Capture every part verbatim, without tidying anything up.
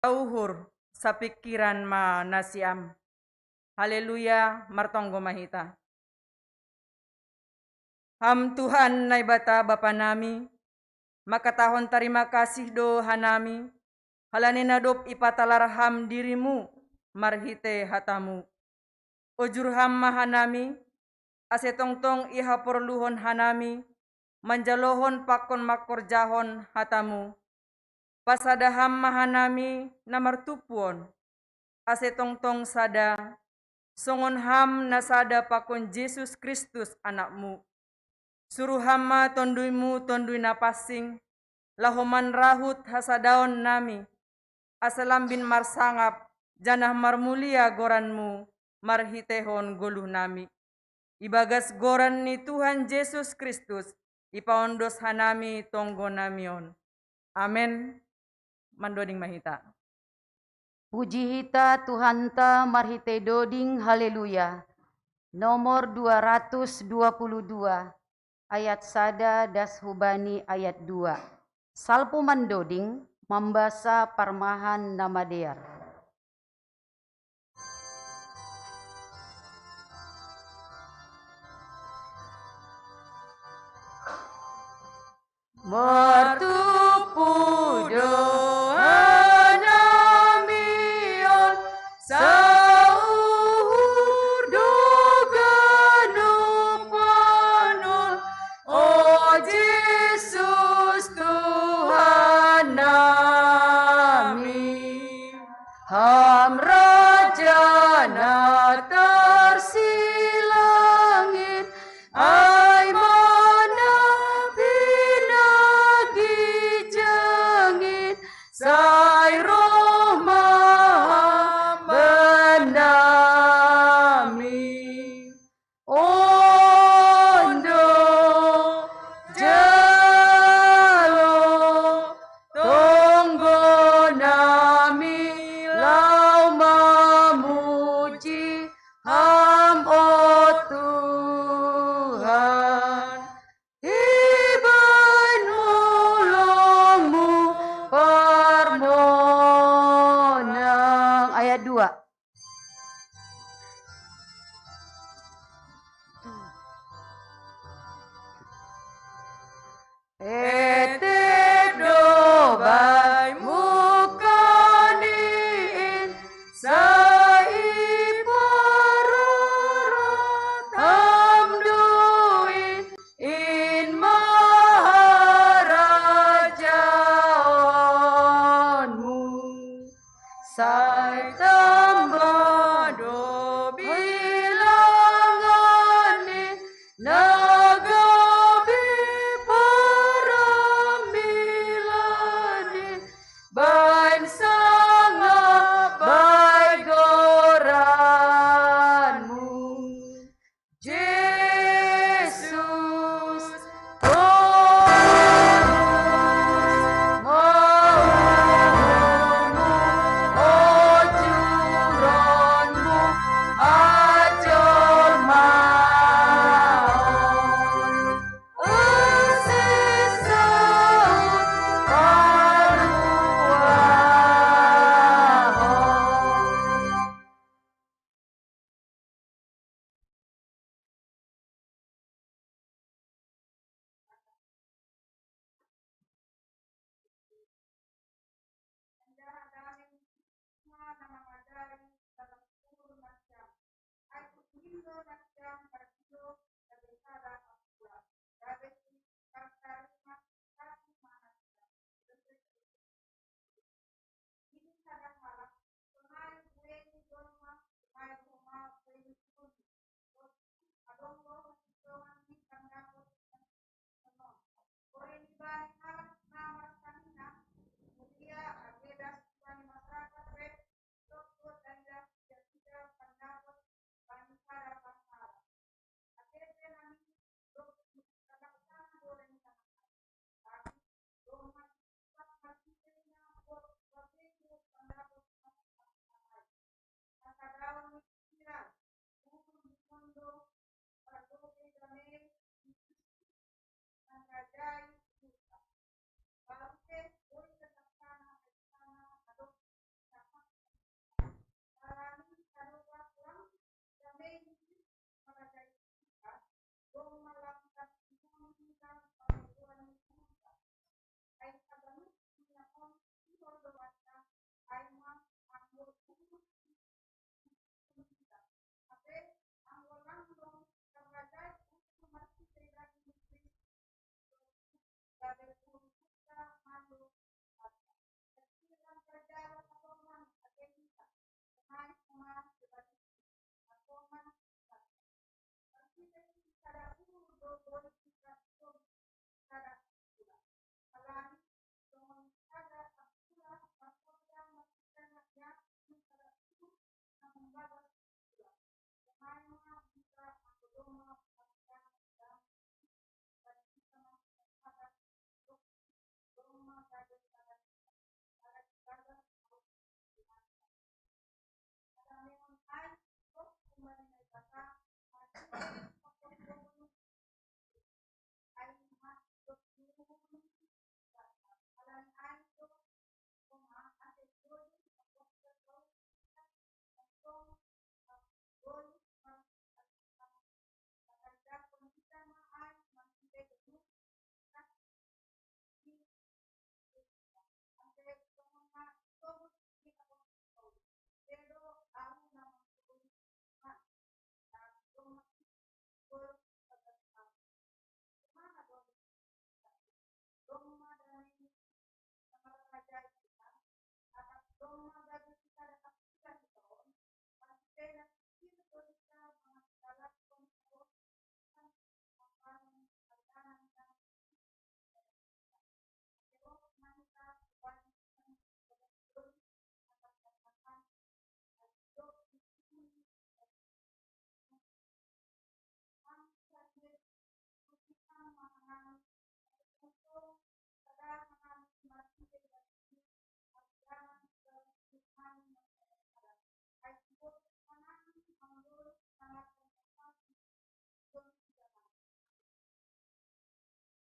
sauhur, sapikiran ma nasiam. Haleluya, martonggo ma hita. Ham Tuhan Naibata Bapa nami, mangkatahon tarima kasih do hanami, halani na dob ipatalar Ham dirimu marhitei hatamu. Ojur Ham ma hanami, ase tongtong ihaporluhon hanami, manjalohon pakon mangkorjahon hatamu. Pasada Ham ma hanami na martumpuon, ase tongtong sada, songon Ham na sada pakon Jesus Kristus Anakmu. Suruh Ham ma TonduyMu Tonduy Na Pansing, laho manrahut hasadaon nami, asa lambin marsangap, janah marmulia goranMu marhiteihon goluh nami. Ibagas goran ni Tuhan Jesus Kristus, ipaondos hanami tonggo nami on. Amen. Mandoding ma hita. Puji hita Tuhanta marhitei doding, haleluya. Nomor dua ratus dua puluh dua, ayat sada das hubani ayat dua. Salpu mandoding mambasa parmahan na madear. Martumpu do hanami on, sauhur do ganup panol, o Jesus Tuhan nami. Ham Raja na tarsilangit, ai ma na pinagijengit, sai roh ma Ham bannami. On do jalo tonggo nami laho mamuji Ham, o Tuhan, ibahen holongMu parmonang. Ayat dua. Etep do bahen mungkaniin, sai iparorot Ham duin, in ma harajaonMu. Sai tamba do bilangan ni na gabe parambilan i, bahen sangap bahen goranMu. Jesus, tonggo ma uhurMu, ojuronMu,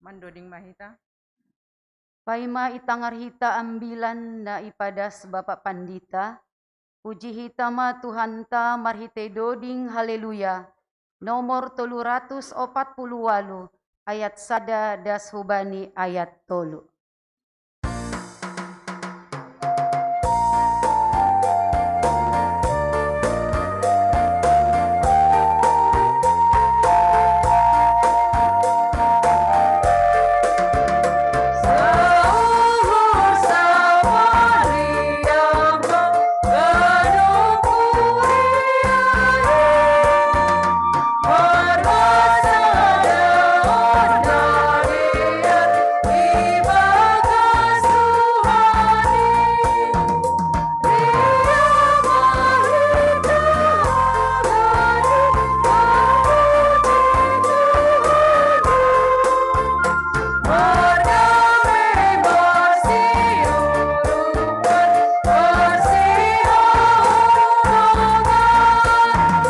Mandoding mahita. Paima itangar hita ambilan na ipadas Bapak Pandita, puji hita ma Tuhanta marhitei doding haleluya, nomor tolu ratus opat puluh walu, ayat sada das hubani ayat tolu.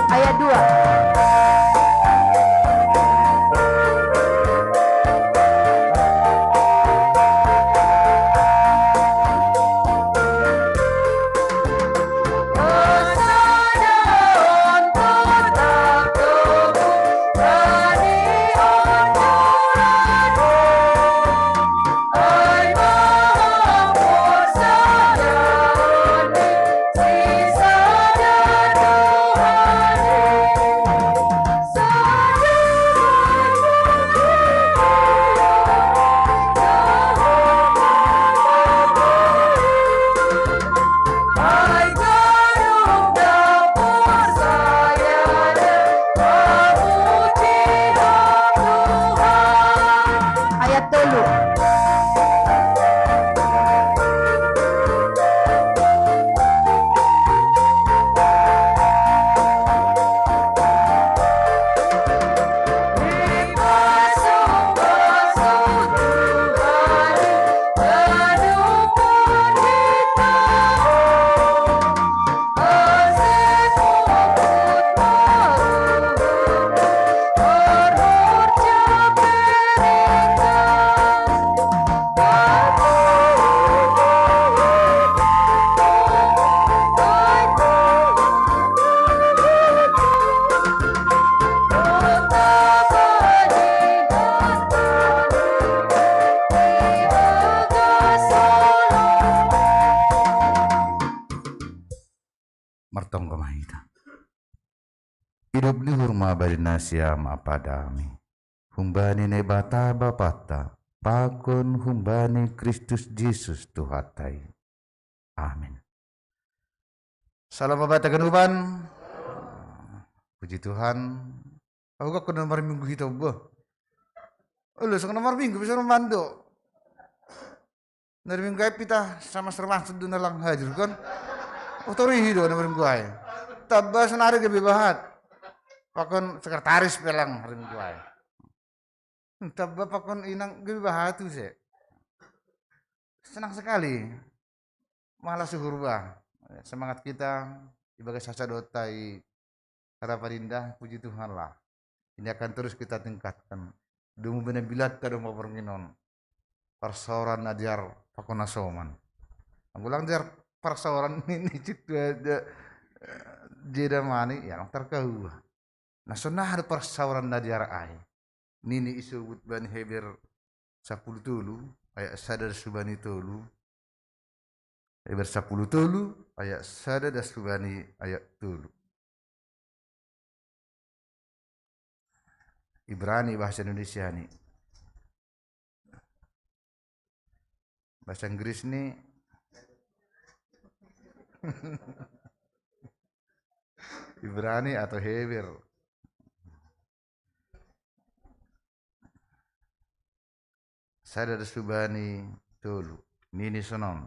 Ayat dua. Ayat tolu. Martonggo ma hita. Idop ni uhur ma bani nasiam Apadami, humbani Naibata Bapanta, pakon humbani Kristus Jesus Tuhanta i. Amin. Salam Bapanta ganupan. Puji Tuhan. Aku gak kena marminggu hita bo. Olo, sanga na marminggu bisa mando. Na ri minggu ai pita sama serban sedu na lang hadir kan. Oh, torihi do na ri minggu ai. Tamba sonari gabe bahat. Pakon sekretaris pe lang ri minggu ai. Tamba pakon inang gabe bahat tu se. Senang sekali. Malah suhur bah. Semangat kita ibagas sasadota i Harapan Indah, puji Tuhan lah. Ini akan terus kita tingkatkan. Dumu bena bilat ta dong paparnginon. Parsaoran na diar pakon na soman. Anggo lang diar parsaoran nini citu aja, eh, jeda mani, ya lang tarkau. Na sonari parsaoran na diar ai. Nini isobut bani Heber sapuluh tolu, ayat sada subani tolu. Heber sapuluh tolu, ayat sada das subani ayat tolu. Ibrani bahasa Indonesia ni. Bahasa Inggris ni Ibrani atau Heber. Sada das subani tolu. Nini sonon.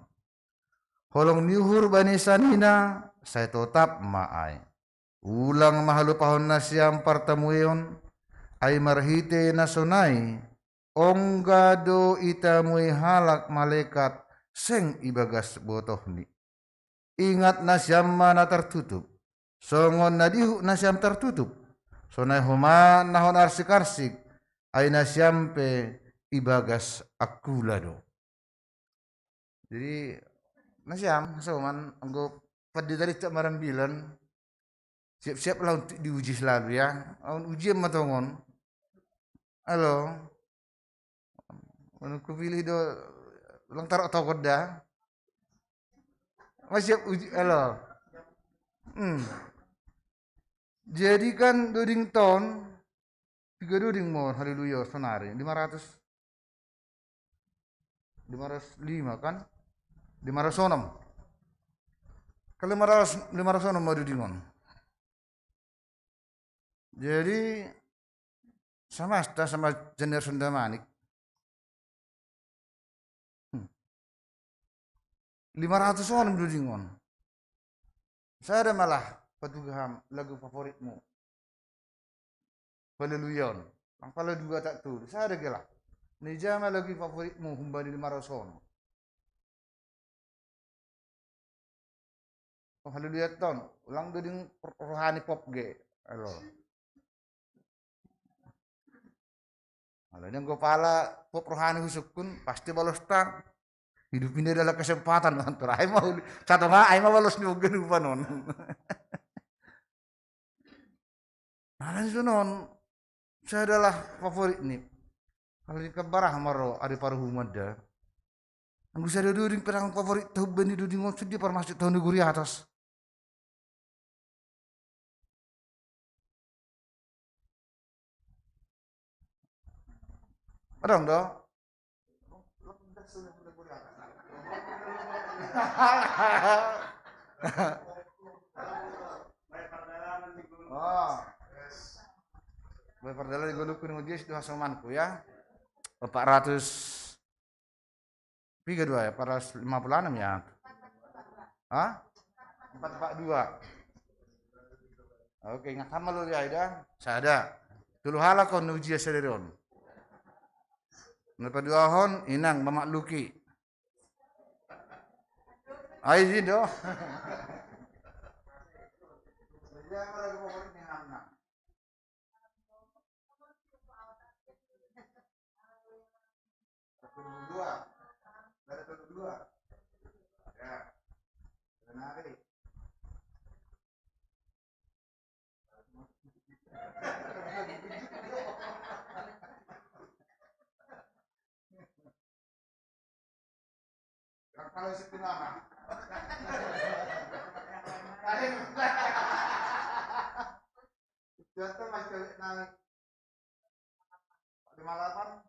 Holong ni uhur bani sanina, sai totap ma ai. Ulang ma halupahon nasiam partamueon, ai marhite na sonai, ongga do itamui halak malekat seng ibagas botohni. Ingat nasiam ma na tartutup. Songon na dihut nasiam tartutup, sonai homa na hon arsik-arsik, ai nasiam pe i bagas akula do. Jadi, na siam, soman, anggo pandita tadi tak marambilan, siap-siaplah untuk diuji selalu ya. Aun ujian ma tongon. Halo. Anu kupilih do, ulang tarok togot da. Masih siap uji, halo. Hmm. Jadi kan doding ton, tiga doding mo, haleluya, sonari. Lima ratus, lima ratus lima kan? Lima ratus onom. Kalau lima ratus, lima ratus onom ma dodingon. Jadi, samasta sama jener Sunda Manik. Hmm. Lima ratus onom dodingon. Sada malah patugaham lagu favoritmu. Haleluya on. Ang pala dua tak tu. Sada gela. Ni jama lagu favoritmu humbani lima ratus onom. Oh, haleluya ton. Ulang doding rohani pop ge. Halo. Halo, ini anggo pala pop rohani husukkun, pasti balos tang. Hidup ini adalah kesempatan, mantor. Ai ma uli. Satu nga, ai ma balos ni ugen upanon. Nah, sonon. Saya adalah favorit ni. Kalau di kebarah maro, ada paruhuman da. Anggo sada doding perang favorit tahu bani doding on sudah parmasuk tahu negeri atas. Adong do. Oh. Bae pardalanan di goluku ni Modius tu hasomanku ya. Empat ratus, tiga dua ya, empat ratus lima puluh enam ya. Hah? Empat empat dua. Oke, ingat sama lo ya, Ida. Sada. Tulu halak on uji sadari on. Napa dua hon, inang mamakluki. Ai, izin do. Dua. Ada satu dua. Ya. Menarik. Kalau sebenarnya. Jatuh masih naik. Lima delapan.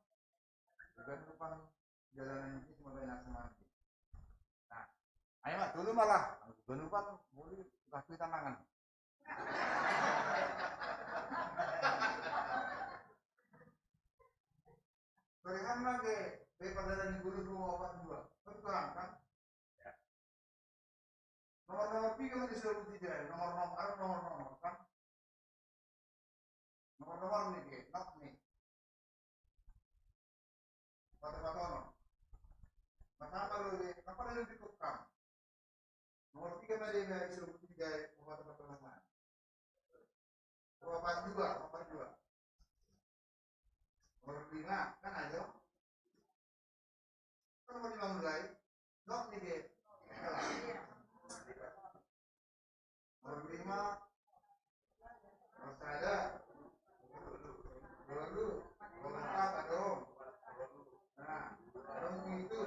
Bukan depan jalanan ini semua banyak semua. Nah, ayo mak dulu malah. Bukan lupa tuh, boleh kasih tantangan. Bagaimana ke, ke perdana di guru dua delapan dua? Kan kurang kan? Ya. Nomor-nomor tiga itu sudah bukti dia, nomor-nomor, nomor-nomor kan? Nomor-nomor nih, dia, not nih. Mata-mata no. Mata apa lu, dia? Apa lu di tukang? Nomor tiga tadi ada isu tiga, mata-mata mana? Dua empat dua, empat dua. Nomor lima, kan aja. Kan nomor lima mulai. Nok nih dia. Nomor lima. Nomor sada. Dulu. Nomor empat, ada. Nah, ada itu.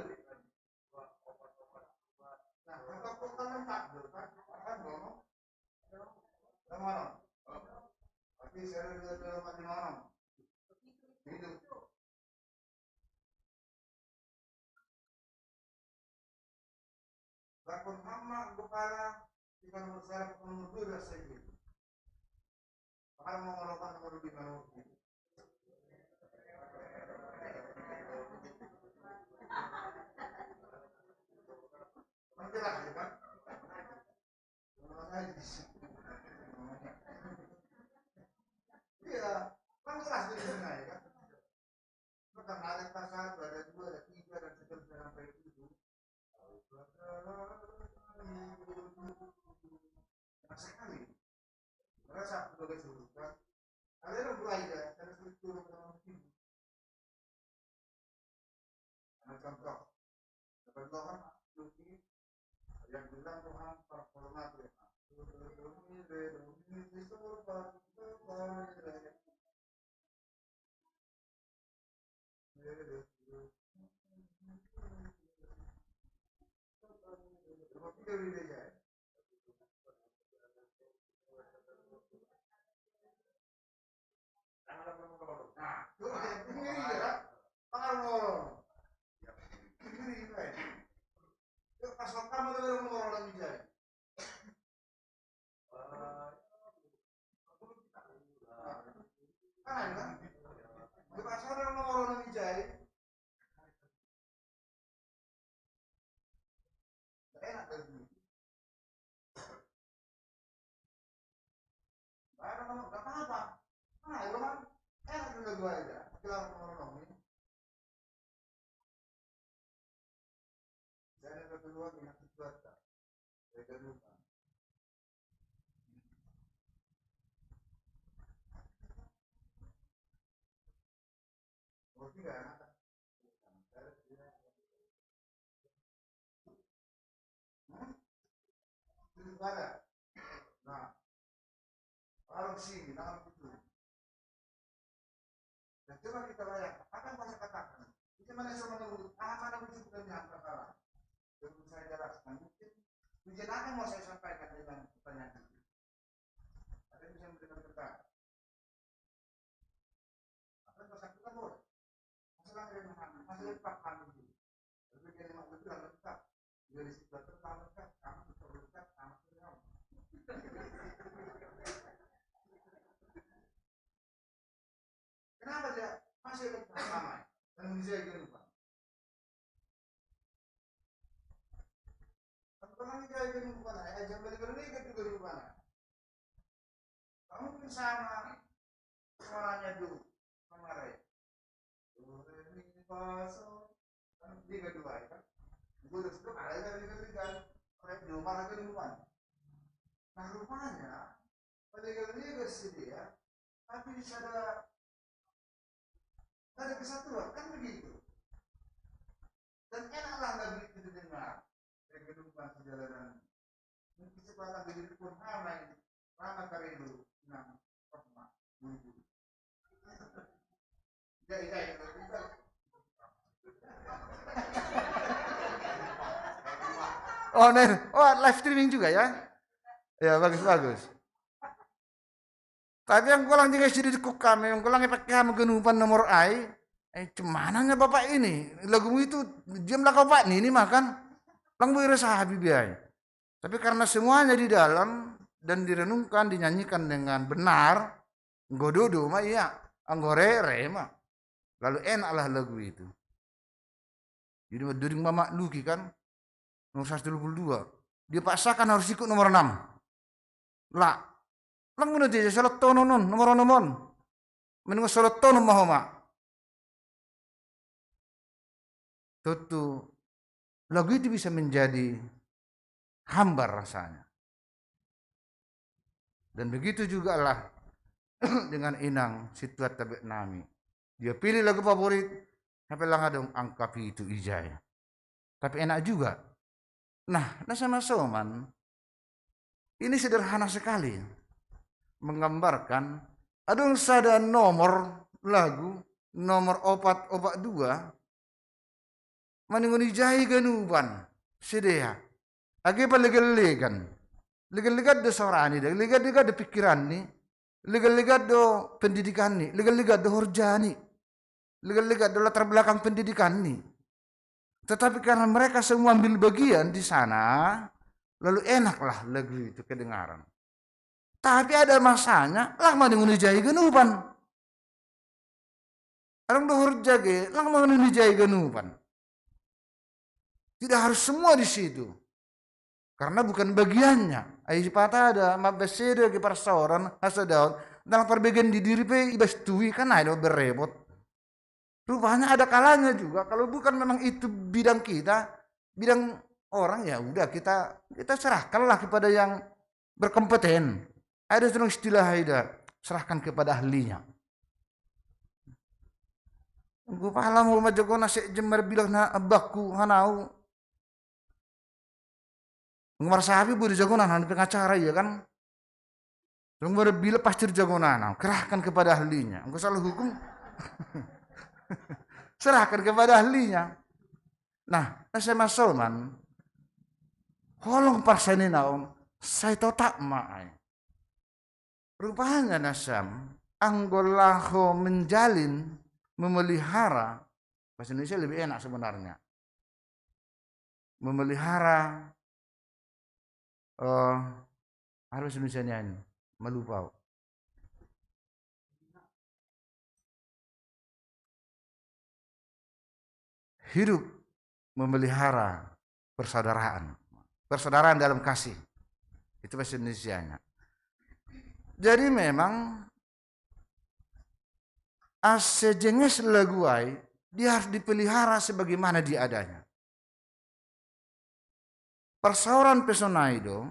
Nah, kata kota lengkap, kan? Kan ngomong. Sama. Tapi saya udah dalam hati ngomong. Hidup. Lakon hama bukala, di nomor sada, nomor dua belas saja. Bakal mau ngomong nomor lebih nomor. Jelas ya kan? Iya, kan jelas di sana ya kan? Maka ada pasal, ada dua, ada tiga, dan seterusnya sampai tujuh. Nah, sekali merasa sebagai sebutan, ada yang mulai ya, ada struktur yang mungkin Yang bilang Tuhan terhormat ya. Nah, tuh, ini dia. Pengaruh. Ini dia. Yuk, pas kamu tuh ngomong orang India. Kan, kan? Yuk, pas orang ngomong orang India. Enak dari dulu. Barang kamu nggak apa-apa. Nah, itu kan enak juga gua aja. Bilang sama orang ini. Saya ada kedua dengan sesuatu. Saya lupa. Oh, tidak, anak. Hmm? Itu ada. Nah, orang sini, nah, itu. Dan coba kita bayangkan, apa yang saya katakan? Itu mana sama dulu, ah, mana dulu bukan yang perkara. Belum saya jelaskan, mungkin tujuan apa yang mau saya sampaikan dengan pertanyaan itu? Ada yang bisa memberikan pertanyaan? Apa yang bersangkutan boleh? Masalah yang mana? Masalah yang paham itu. Tapi dia memang betul lengkap. Dari situ lengkap, lengkap. Kamu betul lengkap, kamu betul. Kenapa dia masih lengkap sama? Dan menjadi lupa. Tapi kalau menjadi lupa, ya, jangan balik-balik ke lupa. Kamu sama suaranya dulu kemarin. Do, re, mi, fa, so. Kan tiga dua ya kan? Gue udah sebelum ada dari dari kan. Re, do, ma, re, do, ma. Nah, rupanya pada kali ini sih dia, tapi bisa ada ada kesatuan kan begitu. Dan enaklah lagu itu didengar. Dari gedung sejalan. Mungkin sekolah negeri pun ramai, ramai kerindu. Nah, pernah. Oh, nih. Oh, live streaming juga ya? Ya, bagus, bagus. Tapi yang kulang juga sih di kami, yang kulang pakai kamu genupan nomor ai. Eh, cumananya bapak ini, lagu itu jam lah kau pak ini makan. Lang boleh rasa habib ya. Tapi karena semuanya di dalam dan direnungkan, dinyanyikan dengan benar, gododo ma iya, anggorere ma. Lalu enaklah lagu itu. Jadi during mamak luki kan, nomor seratus dua puluh dua. Dia paksakan harus ikut nomor enam. Lah, lang muna dia salah tono non, nomor nomor. Menunggu salah tono mahoma. Tentu lagu itu bisa menjadi hambar rasanya. Dan begitu jugalah dengan inang situat tabek nami. Dia pilih lagu favorit, tapi lang adong angka pitu ijai. Tapi enak juga. Nah, nasa masoman, ini sederhana sekali menggambarkan adong sada nomor lagu, nomor opat opat dua, maningon ijai ganuban sidea. Age pa legal-legal. Legal-legal do saurani, legal-legal do pikiranni, legal-legal do pendidikanni, legal-legal do horjani, legal-legal do latar belakang pendidikanni. Tetapi karena mereka semua ambil bagian di sana, lalu enaklah lagu itu kedengaran. Tapi ada masanya, lang maningon ijai ganuban. Orang do horja ge, lang maningon ijai ganuban. Tidak harus semua di situ. Karena bukan bagiannya. Ai sipata ada mabesede ge parsaoran, hasadaon, dalam perbedaan di diri pe ibas tui kan ada berebot. Rupanya ada kalanya juga kalau bukan memang itu bidang kita, bidang orang, ya udah kita kita serahkanlah kepada yang berkompeten. Ada terus istilah ada serahkan kepada ahlinya. Gue paham mau majago nasik jemar bilang na abakku hanau. Ngomar sapi budi jagonan, anu pengacara, iya kan? Terus baru bila pasti jagonan, nah, kerahkan kepada ahlinya. Engkau salah hukum, serahkan kepada ahlinya. Nah, saya masoman, holong parsaninaon, saya totak maai. Rupanya nasam, anggo laho menjalin, memelihara, bahasa Indonesia lebih enak sebenarnya. Memelihara, eh, harus Indonesia ini, melupa. Hidup memelihara persaudaraan. Persaudaraan dalam kasih. Itu bahasa Indonesianya. Jadi memang ase jenges lagu ai, dia harus dipelihara sebagaimana dia adanya. Persaoran pe sonai do,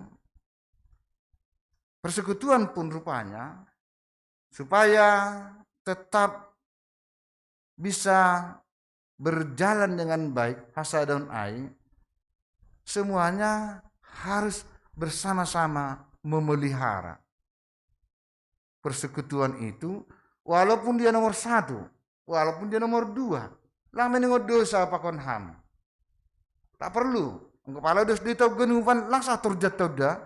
persekutuan pun rupanya, supaya tetap bisa berjalan dengan baik, hasadaon ai, semuanya harus bersama-sama memelihara persekutuan itu, walaupun dia nomor satu, walaupun dia nomor dua. Lang maningon dosa pakon ham. Tak perlu. Engkau pala dos di tau ganupan, lang satur jatau da.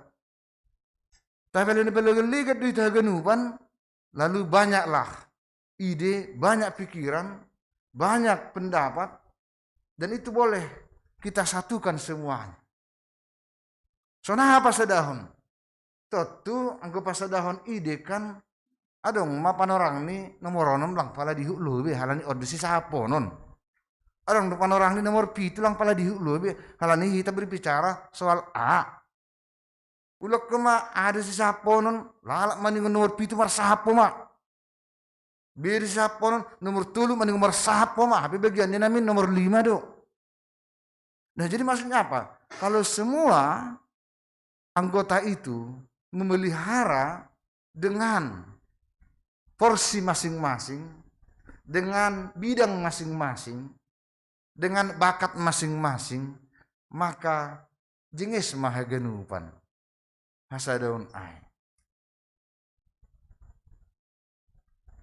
Tapi lalu balagan ligat di tau ganupan, lalu banyaklah ide, banyak pikiran, banyak pendapat, dan itu boleh kita satukan semuanya. Sonai pasadahon. Tontu anggo pasadahon ide kan, adong ma panorang ni nomor onom lang pala dihut lobe halani on do sisaponon. Adong do panorang ni nomor pitu lang pala dihut lobe halani hita berbicara soal A. Ulak ke ma ada sisaponon, lalap maningon nomor pitu marsapo ma. Beri saponon nomor tolu maningon marsapo ma, hape bagian ni namin nomor lima do. Nah, jadi maksudnya apa? Kalau semua anggota itu memelihara dengan porsi masing-masing, dengan bidang masing-masing, dengan bakat masing-masing, maka jenges ma haganupan hasadaon ai.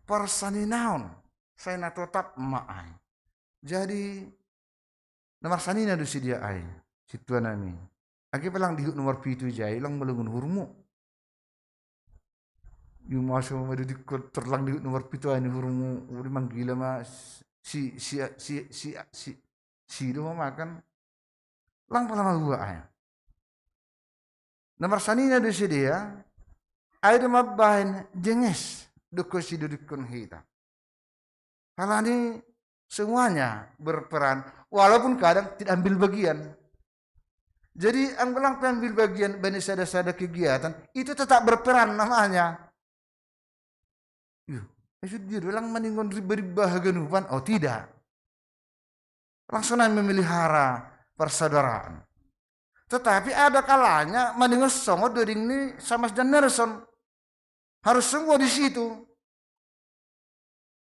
Parsaninaon sai na totap ma ai. Jadi na marsanina do sidea ai, sintua nami. Age pe lang dihut nomor pitu ijai, lang malungun hurmu. Ima so ma duduk terlang dihut nomor pitu ai ni hurmu, uli manggila ma si si si si si si do ma makan. Lang pala mahua ai. Na marsanina do sidea, ai do mambahen jenges dokkon sidudukkon hita. Halani semuanya berperan, walaupun kadang tidak ambil bagian. Jadi anggo lang pe ambil bagian bani sada-sada kegiatan, itu tetap berperan namanya. Yuh, maksud dia do lang maningon riba-riba haganupan? Oh, tidak. Langsung memelihara persaudaraan. Tetapi ada kalanya maningon songon doding ni Samas dan Nelson. Harus semua di situ.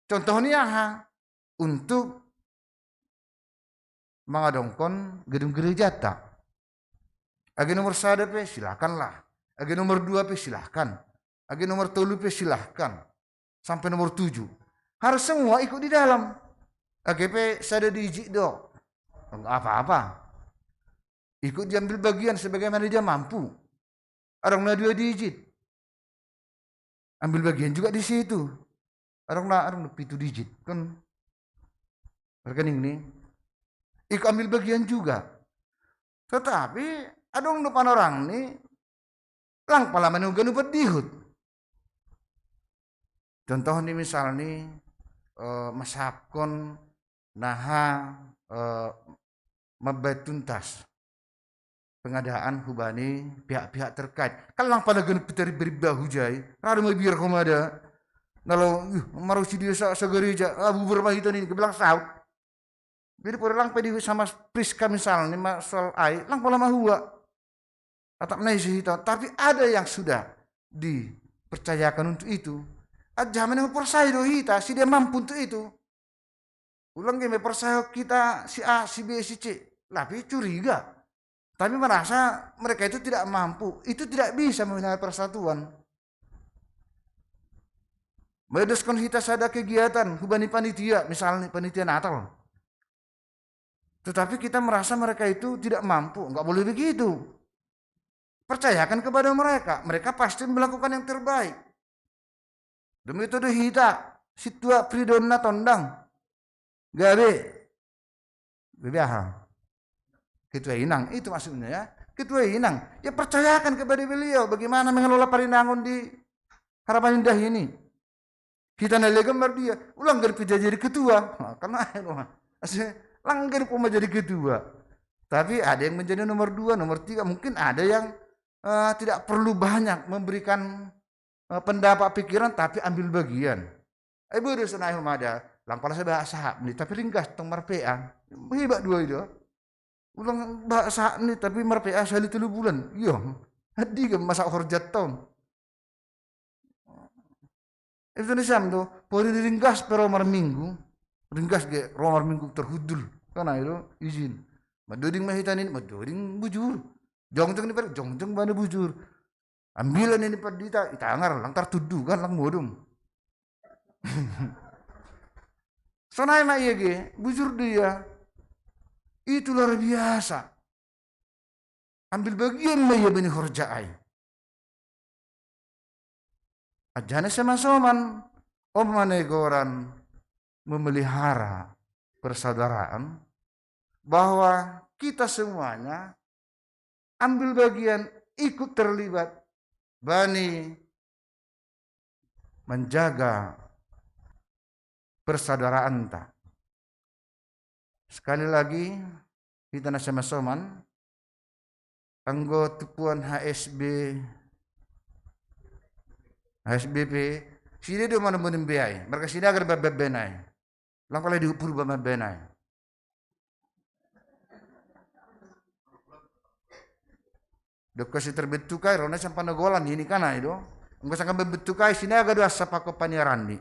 Contoh ni aha? Untuk mangadongkon gedung gerejata. Age nomor sada pe silakanlah. Age nomor dua pe silahkan. Age nomor tolu pe silahkan. Sampai nomor tujuh. Harus semua ikut di dalam. Age pe sada digit do. Enggak apa-apa. Ikut diambil bagian sebagaimana dia mampu. Adong na dua digit. Ambil bagian juga di situ. Adong na, adong na pitu digit. Kan rekening ni. Ikut ambil bagian juga. Tetapi adong do panorang ni lang pala maningon ganupan dihut. Contoh ni misal ni, eh, masahapkon naha, eh, mambahen tuntas pengadaan hubani pihak-pihak terkait. Kan lang pala ganup pitari beribau hujai, radu mabiar homa da. Nalo, uh, marusi dia sa, sa gereja, ah, bubar ma hita ni, kebelang saut. Jadi pada lang pedi sama Priska misalnya, ma soal ai, lang pala mahua. Atap na isi hita, tapi ada yang sudah dipercayakan untuk itu. Aja mana percaya do hita, si dia mampu untuk itu. Ulang game percaya kita si A, si B, si C. Tapi curiga. Tapi merasa mereka itu tidak mampu, itu tidak bisa memelihara persatuan. Maido sekon hita sada kegiatan, hubani panitia, misalnya panitia Natal. Tetapi kita merasa mereka itu tidak mampu, nggak boleh begitu. Percayakan kepada mereka, mereka pasti melakukan yang terbaik. Demi itu hita, situa pridonna tondang. Gabe, gabe aha. Ketua Inang, itu maksudnya ya. Ketua Inang, ya percayakan kepada beliau bagaimana mengelola Parinangun di Harapan Indah ini. Kita nalegan mar dia, ulang gari jadi ketua. Nah, karena langgar puma jadi ketua. Tapi ada yang menjadi nomor dua, nomor tiga. Mungkin ada yang uh, tidak perlu banyak memberikan uh, pendapat, pikiran, tapi ambil bagian. Eh, bodo sana ayo mada, lang pala saya bahasa hak ni, tapi ringkas tong marpea. Hebat dua itu. Ulang bahasa hak ni, tapi marpea sehari telu bulan. Iya, hadi masa horjat tong. Itu ni sam tu, pori ringkas pero mar minggu. Ringkas ge ro mar minggu terhudul. Karena itu izin. Madoding mahitanin, madoding bujur. Jongjong ni per, jongjong bana bujur. Ambilan ini perdita, itangar lang tartudu kan lang modom. Sonai ma iya ge, bujur dia. Itu luar biasa. Ambil bagian ma iya bani horjaai. Ajana sama soman, om manegoran memelihara persaudaraan, bahwa kita semuanya ambil bagian, ikut terlibat bani menjaga persaudaraan ta. Sekali lagi, kita nasema soman, anggo tupuan H S B, H S B P, sini do mana benembeai, mereka sini agar bebenai. Langkau lagi diukur bebenai. Doko si terbentuk ai, rona sampai nagolan ini kan ai do. Engko sangka bentuk ai sini agak dua sapa ko paniaran ni.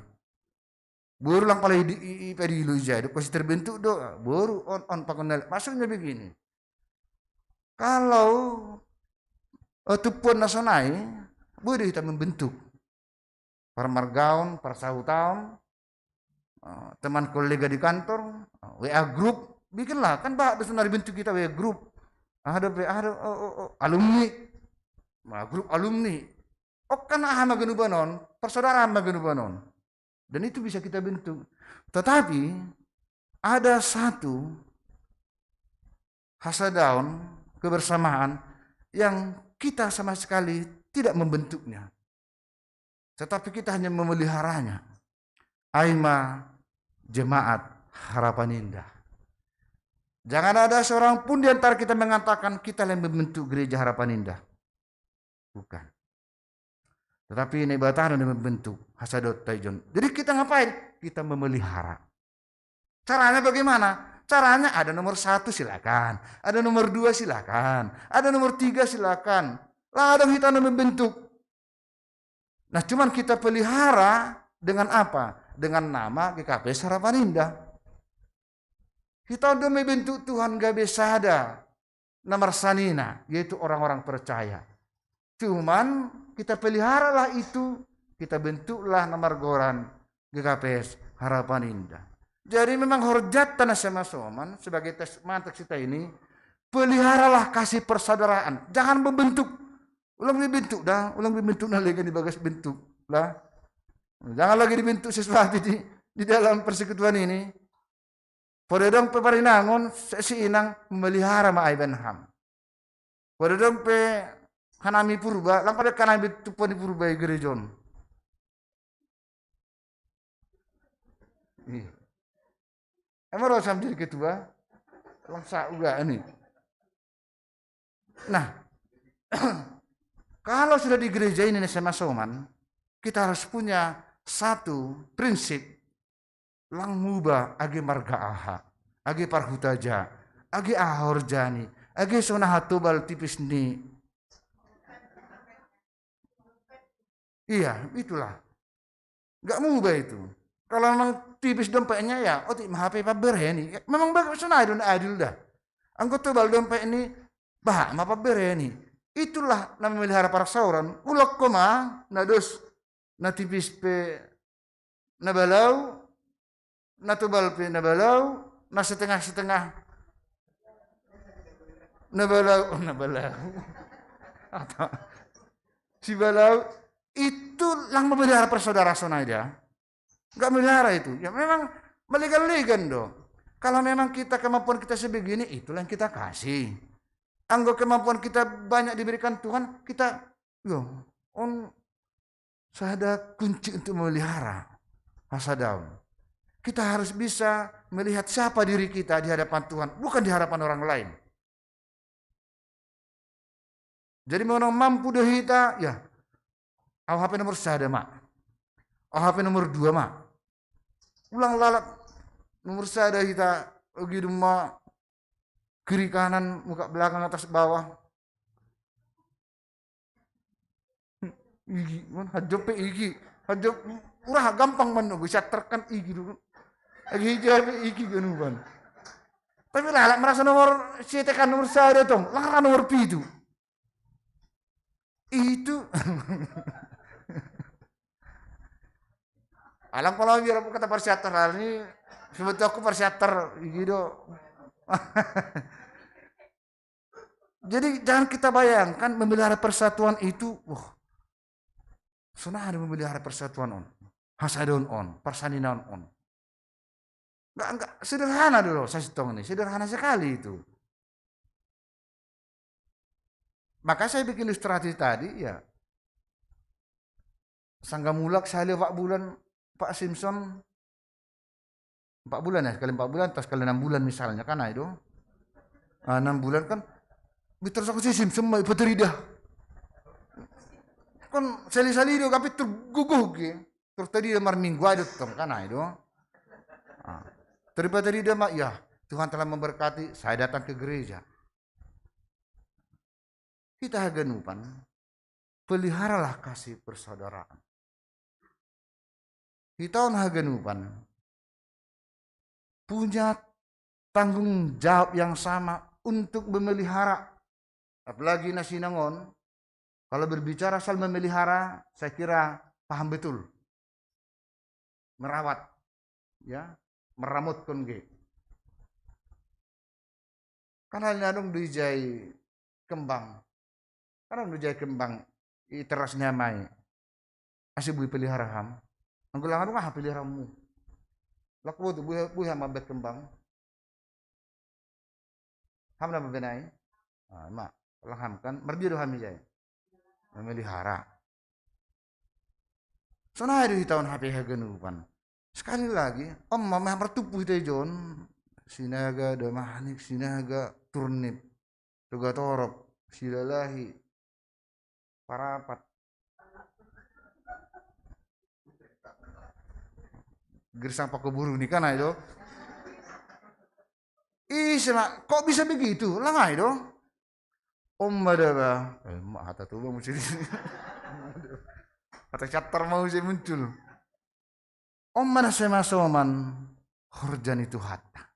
Boru lang pala di i padi lu ija, doko si terbentuk do, boru on on pakon nel. Maksudnya begini. Kalau uh, tupuan nasonai, boleh kita membentuk. Parmargaon, parsahutaon, eh, teman kolega di kantor, eh, W A group, bikinlah, kan bah, ada bentuk kita W A group. Ada W A, ada oh, oh, oh, alumni. Nah, grup alumni. Oh, kan aha maganubanon, persaudaraan maganubanon. Dan itu bisa kita bentuk. Tetapi ada satu hasadaon, kebersamaan yang kita sama sekali tidak membentuknya. Tetapi kita hanya memeliharanya. Aima jemaat Harapan Indah. Jangan ada seorang pun di antara kita mengatakan kita yang membentuk gereja Harapan Indah. Bukan. Tetapi ini batang yang membentuk hasadaon taijon. Jadi kita ngapain? Kita memelihara. Caranya bagaimana? Caranya ada nomor satu silakan, ada nomor dua silakan, ada nomor tiga silakan. Ladang kita membentuk. Nah, cuman kita pelihara dengan apa? Dengan nama G K P S Harapan Indah. Kita udah membentuk Tuhan gabe sada nomor sanina, yaitu orang-orang percaya. Cuman kita peliharalah itu, kita bentuklah nomor goran G K P S Harapan Indah. Jadi memang horjat tanah sama soman sebagai tes mantek kita ini, peliharalah kasih persaudaraan. Jangan membentuk. Ulang dibentuk dah, ulang dibentuk nah lagi di bagas bentuk lah. Jangan lagi dibentuk sesuatu di, di dalam persekutuan ini. Pada dong pe parinangon si inang memelihara ma aiban ham. Pada dong pe hanami purba, lang pada kanami tupuan di purba i gerejon. Iya. Emang roh sam jadi ketua? Lang sa uga ini. Nah, kalau sudah di gereja ini sama soman, kita harus punya satu prinsip, lang muba age marga aha, age parhutaja, age aha horjani, age sona hatobal tipis ni. Iya, itulah. Nggak muba itu. Kalau memang tipis dompetnya ya, oh tidak H P paber ini. Memang bagus, adil dah. Anggo tobal dompet ini, Bah, ma pabbereni. Itulah na memelihara parsauran. Ulokko ma, na dos, na tipis pe na balau, na tobal pe na balau, na setengah-setengah na balau, oh, na balau. Atau si balau itu lang memelihara persaudaraan sonai dia. Nggak melihara itu. Ya memang melegan-legan do. Kalau memang kita kemampuan kita sebegini, itulah yang kita kasih. Anggo kemampuan kita banyak diberikan Tuhan, kita, yo, on sada kunci untuk memelihara hasadaon. Kita harus bisa melihat siapa diri kita di hadapan Tuhan, bukan di hadapan orang lain. Jadi mengenang mampu do hita, ya, au hape nomor sada ma. Au hape nomor dua ma. Ulang lalap nomor sada hita, ogi duma kiri kanan, muka belakang, atas bawah. Igi, man, hajop pe igi. Hajop, urah gampang man, gue siaterkan igi dulu. Lagi hijau pe igi ganupan. Tapi lalap merasa nomor, si tekan nomor sada tong, lara nomor pitu. Itu. Alang kalau biar aku kata persiater ini, sebetulnya aku persiater gitu. Jadi jangan kita bayangkan memelihara persatuan itu, wah, sonai do memelihara persatuan on, hasadaon on, parsaninaon on. Enggak, enggak sederhana dulu, saya sitong ini, sederhana sekali itu. Maka saya bikin ilustrasi tadi, ya. Sangga mulak saya lewat bulan Pak Simpson, empat bulan ya, sekali empat bulan, atau sekali enam bulan misalnya, kan, nah, itu. Ah, enam bulan kan, bitar aku si Simpson, mai patarida. Kan sali-sali do, tapi terguguh ke. Terus tadi dia marminggu aja tuh, kan, nah, itu. Ah. Terus tadi dia, mak, ya, Tuhan telah memberkati, saya datang ke gereja. Kita haganupan, peliharalah kasih persaudaraan. Kita on haganupan punya tanggung jawab yang sama untuk memelihara. Apalagi na sinangon, kalau berbicara soal memelihara, saya kira paham betul. Merawat, ya, meramut kon ge. Kan hal ni adong do ijai kembang. Kan adong do ijai kembang i teras ni amai. Asi bui pelihara ham. Anggo lang adong aha peliharamu. Lako botu bui, bui ham mambet kembang. Ham na mambenai. Ah, ma, lang ham kan mardia do ham ijai. Memelihara. Sonai do hita on hape haganupan. Sekali lagi, om mama martumpu hita ijon, Sinaga, Damanik, Sinaga, Turnip, Togatorop, Silalahi, Parapat. Gersang Pakoburu ni kan ayo. Ih, sema, kok bisa begitu? Langai do. Om ada ba. Eh, mak hata tu ba muncul. Hata catar mau saya muncul. Om mana saya masoman horjan itu hatta.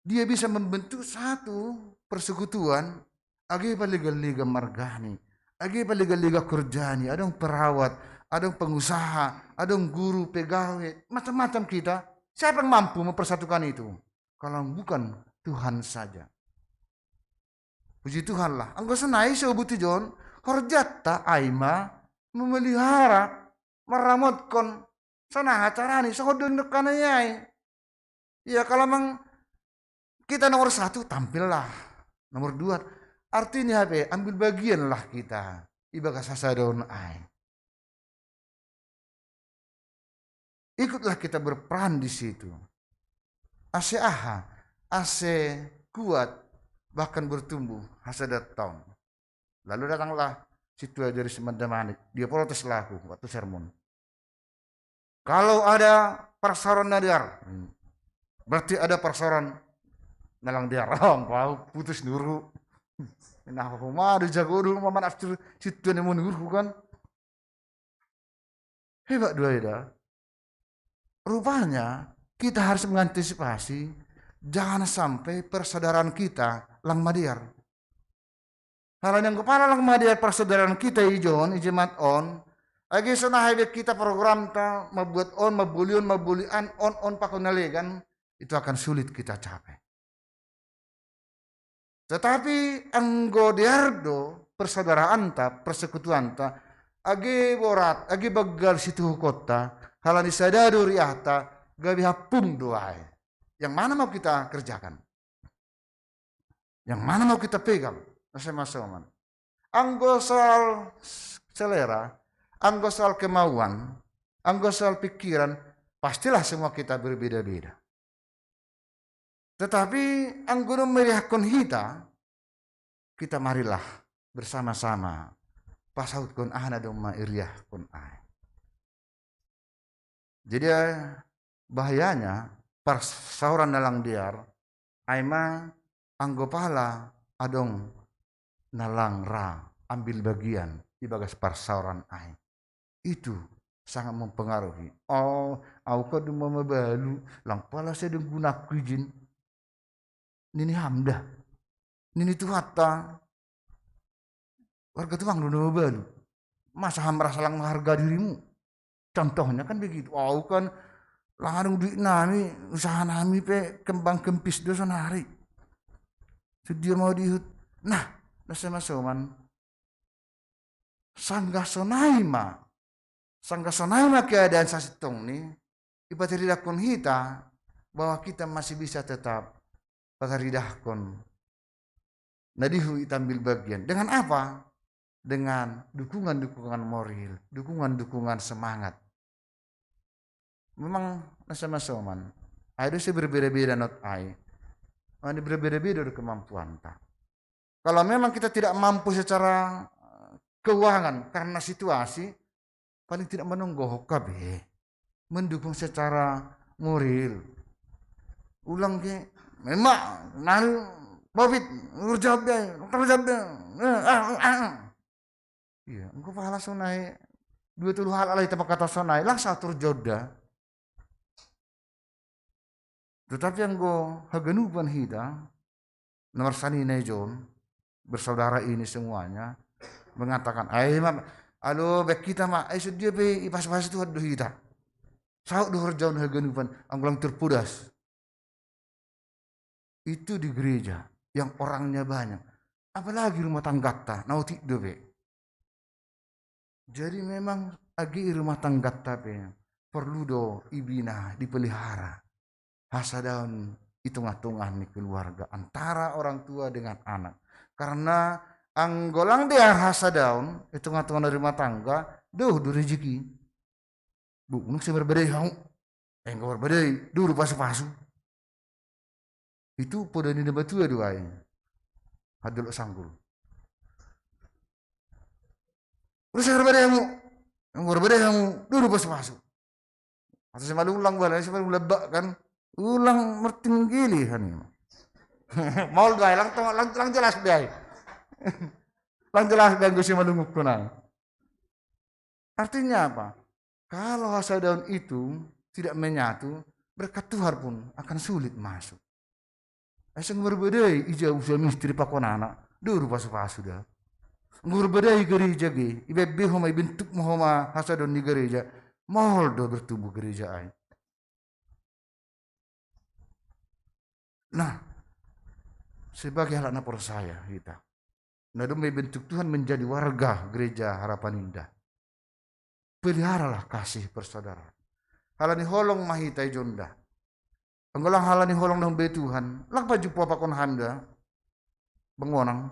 Dia bisa membentuk satu persekutuan, age palega-lega margani, age palega-lega kerjani, adong perawat, adong pengusaha, adong guru, pegawai, macam-macam kita. Siapa yang mampu mempersatukan itu? Kalau bukan Tuhan saja. Puji Tuhan lah. Anggo sonai so buti jon, horjatta aima memelihara, meramotkon, sana acarani, sohodon dekana yai. Ya, kalau memang kita nomor satu, tampillah. Nomor dua, artinya apa? Ambil bagianlah kita. Ibaga sasadon ai. Ikutlah kita berperan di situ. Ase aha, ase kuat, bahkan bertumbuh, hasada town. Lalu datanglah si tua dari Semandamanik. Dia protes laku waktu sermon. Kalau ada persoalan nadar, berarti ada persoalan nalang diarang, putus nuru. Nah, aku mah ada jago dulu mama nafsir situ yang mau nuru kan. Hebat dua ida. Rupanya kita harus mengantisipasi jangan sampai persaudaraan kita lang madiar. Hal yang kepala lang madia persaudaraan kita ijon, i jemaat on. Agi so nahai be kita program ta, mabuat on, mabulion, mabulian, on, on pakon nalegan, itu akan sulit kita capai. Tetapi anggo dear do persaudaraanta, persekutuanta, agi borat, agi baggal situhukonta, halani sada do riahta, gabe hampung do ai. Yang mana mau kita kerjakan? Yang mana mau kita pegang? Nasema soman. Anggo soal selera, anggo soal kemauan, anggo soal pikiran, pastilah semua kita berbeda-beda. Tetapi anggo meriahkon hita, kita marilah bersama-sama pasautkon aha na domma iriahkon ai. Jadi, eh, bahayanya parsaoran na lang dear, ai ma anggo pala adong na lang ra ambil bagian ibagas parsaoran ai. Itu sangat mempengaruhi. Oh, au kan dumma mabalu, lang pala sai dung gunaku ijin. Nini hamda. Nini Tuhanta. Warga tuang do na mabalu. Masa ham merasa lang mengharga dirimu? Contohnya kan begitu. Au kan lang adong duit nami, usaha nami pe kembang kempis do sonari. Sedia mau diihut. Nah, nasema soman. Sanggah sonai ma. Sanggah sonai ma keadaan sasintongni, ipataridahkon hita bahwa kita masih bisa tetap pataridahkon na dihu itambil bagian. Dengan apa? Dengan dukungan-dukungan moral, dukungan-dukungan semangat. Memang nasema soman. Ai do sai berbeda-beda not ai. Mani berbeda-beda do kemampuanta. Kalau memang kita tidak mampu secara, eh, keuangan karena situasi, paling tidak menunggu hoka be. Mendukung secara moral. Ulang ke, memang nari covid, urjab be, urjab be. Eh, ah, ah, ah. Iya, engko pala sonai dua tolu hal alai tapakata sonai, lang satur joda. Tetapi anggo haganupan hita, nomor sani na ijon, bersaudara ini semuanya, mengatakan, ai ma, alo, baik kita ma, ai sedia pe ipas-pas Tuhan do hita. Saut do horjaon haganupan, anggo lang terpudas. Itu di gereja yang orangnya banyak. Apalagi rumah tanggata, na otik do be. Jadi memang agi rumah tanggata pe perlu do ibina, dipelihara. Hasadaon i tongah-tongah ni keluarga antara orang tua dengan anak. Karena anggo lang dear hasadaon i tongah-tongah ni rumah tangga, dohot do rezeki. Bu, unang sai marbadai hamu. Eh, enggo marbadai, duru pasu-pasu. Itu poda ni na matua do ai. Hadolok sanggul. Unang sai marbadai hamu. Enggo marbadai hamu, duru pasu-pasu. Atau si malung lang bala, si malung lebak kan. Ulang mertinggili kan. Maol do ai, lang, lang, lang jelas be ai. Lang jelas be anggo si malung ukun ai. Artinya apa? Kalau hasadaon itu tidak menyatu, berkat Tuhan pun akan sulit masuk. Asa enggo marbadai ija usaha misteri pakon anak, duru pasu-pasu da. Enggo marbadai gereja ge, ibebbe homa, ibentuk ma homa hasadaon ni gereja, maol do bertumbuh gereja ai. Nah, sebagai halak na porsaya hita, na domma ibentuk Tuhan menjadi warga Gereja Harapan Indah, peliharalah kasih persaudaraan. Halani holong ma hita ijon da. Anggo lang halani holong na humbai Tuhan, lang pajumpang pakon hami da, Bang Bonang.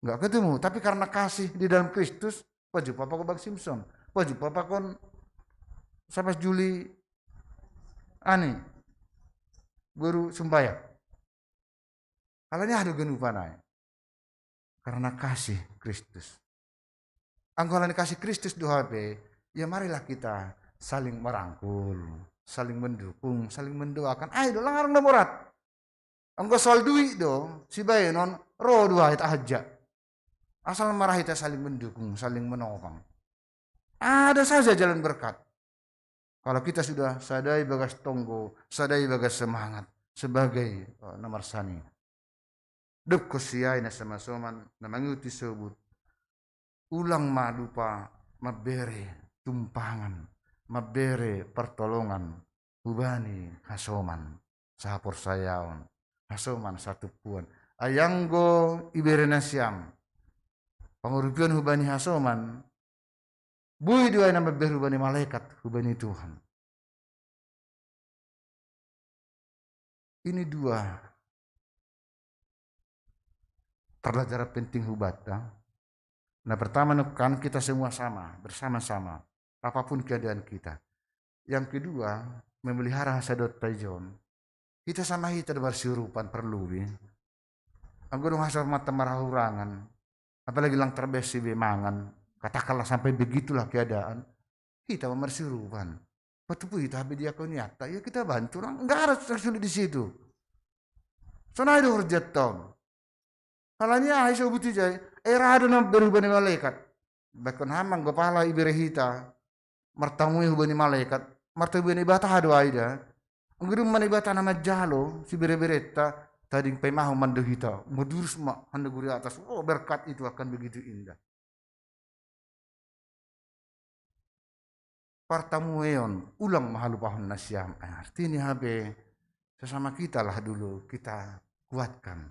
Nggak ketemu, tapi karena kasih di dalam Kristus, pajumpang pakon Bang Simpson, pajumpang pakon siapa, Juli, ani, guru sembahyang. Halani aha do ganupan ai? Karena kasih Kristus. Anggo halani kasih Kristus do hape, ya marilah kita saling merangkul, saling mendukung, saling mendoakan. Ai do, lang adong na borat. Anggo soal duit do, sibahenon, ro do ai tahaja. Asal marhite saling mendukung, saling menopang. Ada saja jalan berkat. Kalau kita sudah sada ibagas tonggo, sada ibagas semangat sebagai, eh, nomor sani. Dukko siai na sama-soman na manguti sobut. Ulang ma lupa mabbere tumpangan, mabbere pertolongan hubani hasoman, saporsayaon, hasoman satuppuan. Ayanggo ibere nasiam pangurupion hubani hasoman, bui duai na mabbere hubani malaikat, hubani Tuhan. Ini dua pelajaran penting hubatta. Nah, pertama, kan kita semua sama, bersama-sama, apapun keadaan kita. Yang kedua, memelihara hasadot taijon. Kita sama hita marsiurupan perlu bi. Anggo dung hasor mata marahurangan, apalagi lang terbesi be mangan, katakanlah sampai begitulah keadaan, kita marsiurupan. Patupu hita hape diakoniatta, ya kita bantu lang, nggak ada yang sulit di situ. Sonai do horjattaon. Halani aha iso buti jai, era do na berubah ni malaikat. Bahkan hamang gopala ibere hita, martamui hubani malaikat, martamui Ibata do aida. Anggo dung mana Ibata na manjalo sibere-beretta, tading paimaho mando hita, madurus ma handa guri atas. Oh, berkat itu akan begitu indah. Partamueon, ulang mahalupahon nasiam. Artinya hape, sesama kita lah dulu kita kuatkan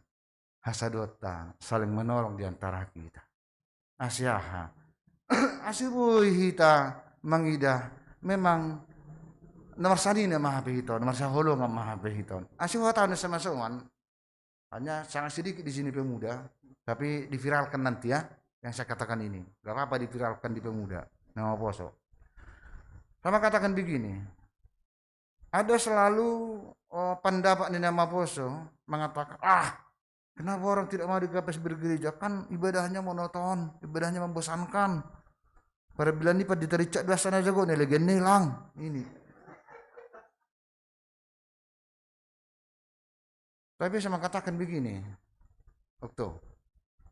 hasadotta, saling menolong di antara kita. Asi aha? Asi boi hita mangidah memang nomor sanina ma hape hita, nomor saholongan ma hape hita. Asi hata na sama-soman. Hanya sangat sedikit di sini pemuda, tapi diviralkan nanti ya, yang saya katakan ini. Gak apa-apa diviralkan di pemuda, nama poso. Sama katakan begini, ada selalu, eh, pendapat di nama poso mengatakan, ah, kenapa orang tidak mau di K P S bergereja? Kan ibadahnya monoton, ibadahnya membosankan. Pada bilang ini pada ditericak dua sana jago nih, legende lang. Ini. Tapi sama katakan begini. Waktu.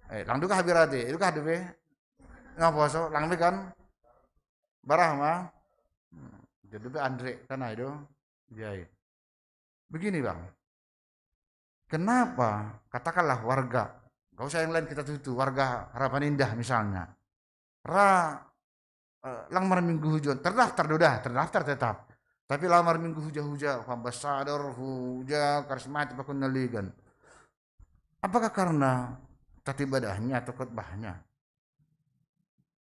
Eh, lang duka habirate, duka hadupe. Ngapa so, lang kan? Barah ma. Hmm, jadi be Andre kan itu. Jai. Begini, Bang. Kenapa? Katakanlah warga, gak usah yang lain kita tutu, warga Harapan Indah misalnya. Ra, eh, lang marminggu hujon, terdaftar do da, terdaftar tetap. Tapi lang marminggu huja-huja, ambasador, huja, karismatik, pakon naligan. Apakah karena tata ibadahnya atau khotbahnya?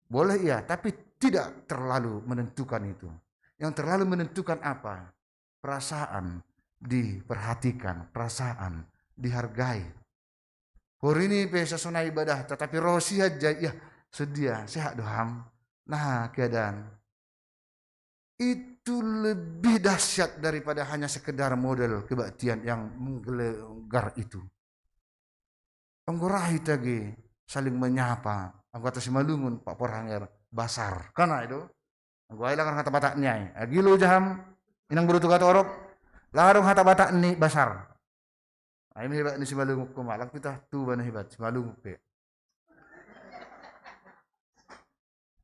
Boleh iya, tapi tidak terlalu menentukan itu. Yang terlalu menentukan apa? Perasaan diperhatikan, perasaan dihargai. Hari ini pe sasona ibadah, tetapi roh sihat jai, ya sedia, sehat doham. Nah, keadaan itu lebih dahsyat daripada hanya sekedar model kebaktian yang menggelegar itu. Anggo ra hita ge saling menyapa, anggo atas Simalungun, Pak Porhanger, basar. Kan itu. Anggo ai lang hata Batak ni ai. Agilo jaham, inang berutu kata orok, larung hata Batak ni basar. Ai hebat ni Simalungun kumalak pita tu bana hebat Simalungun pe.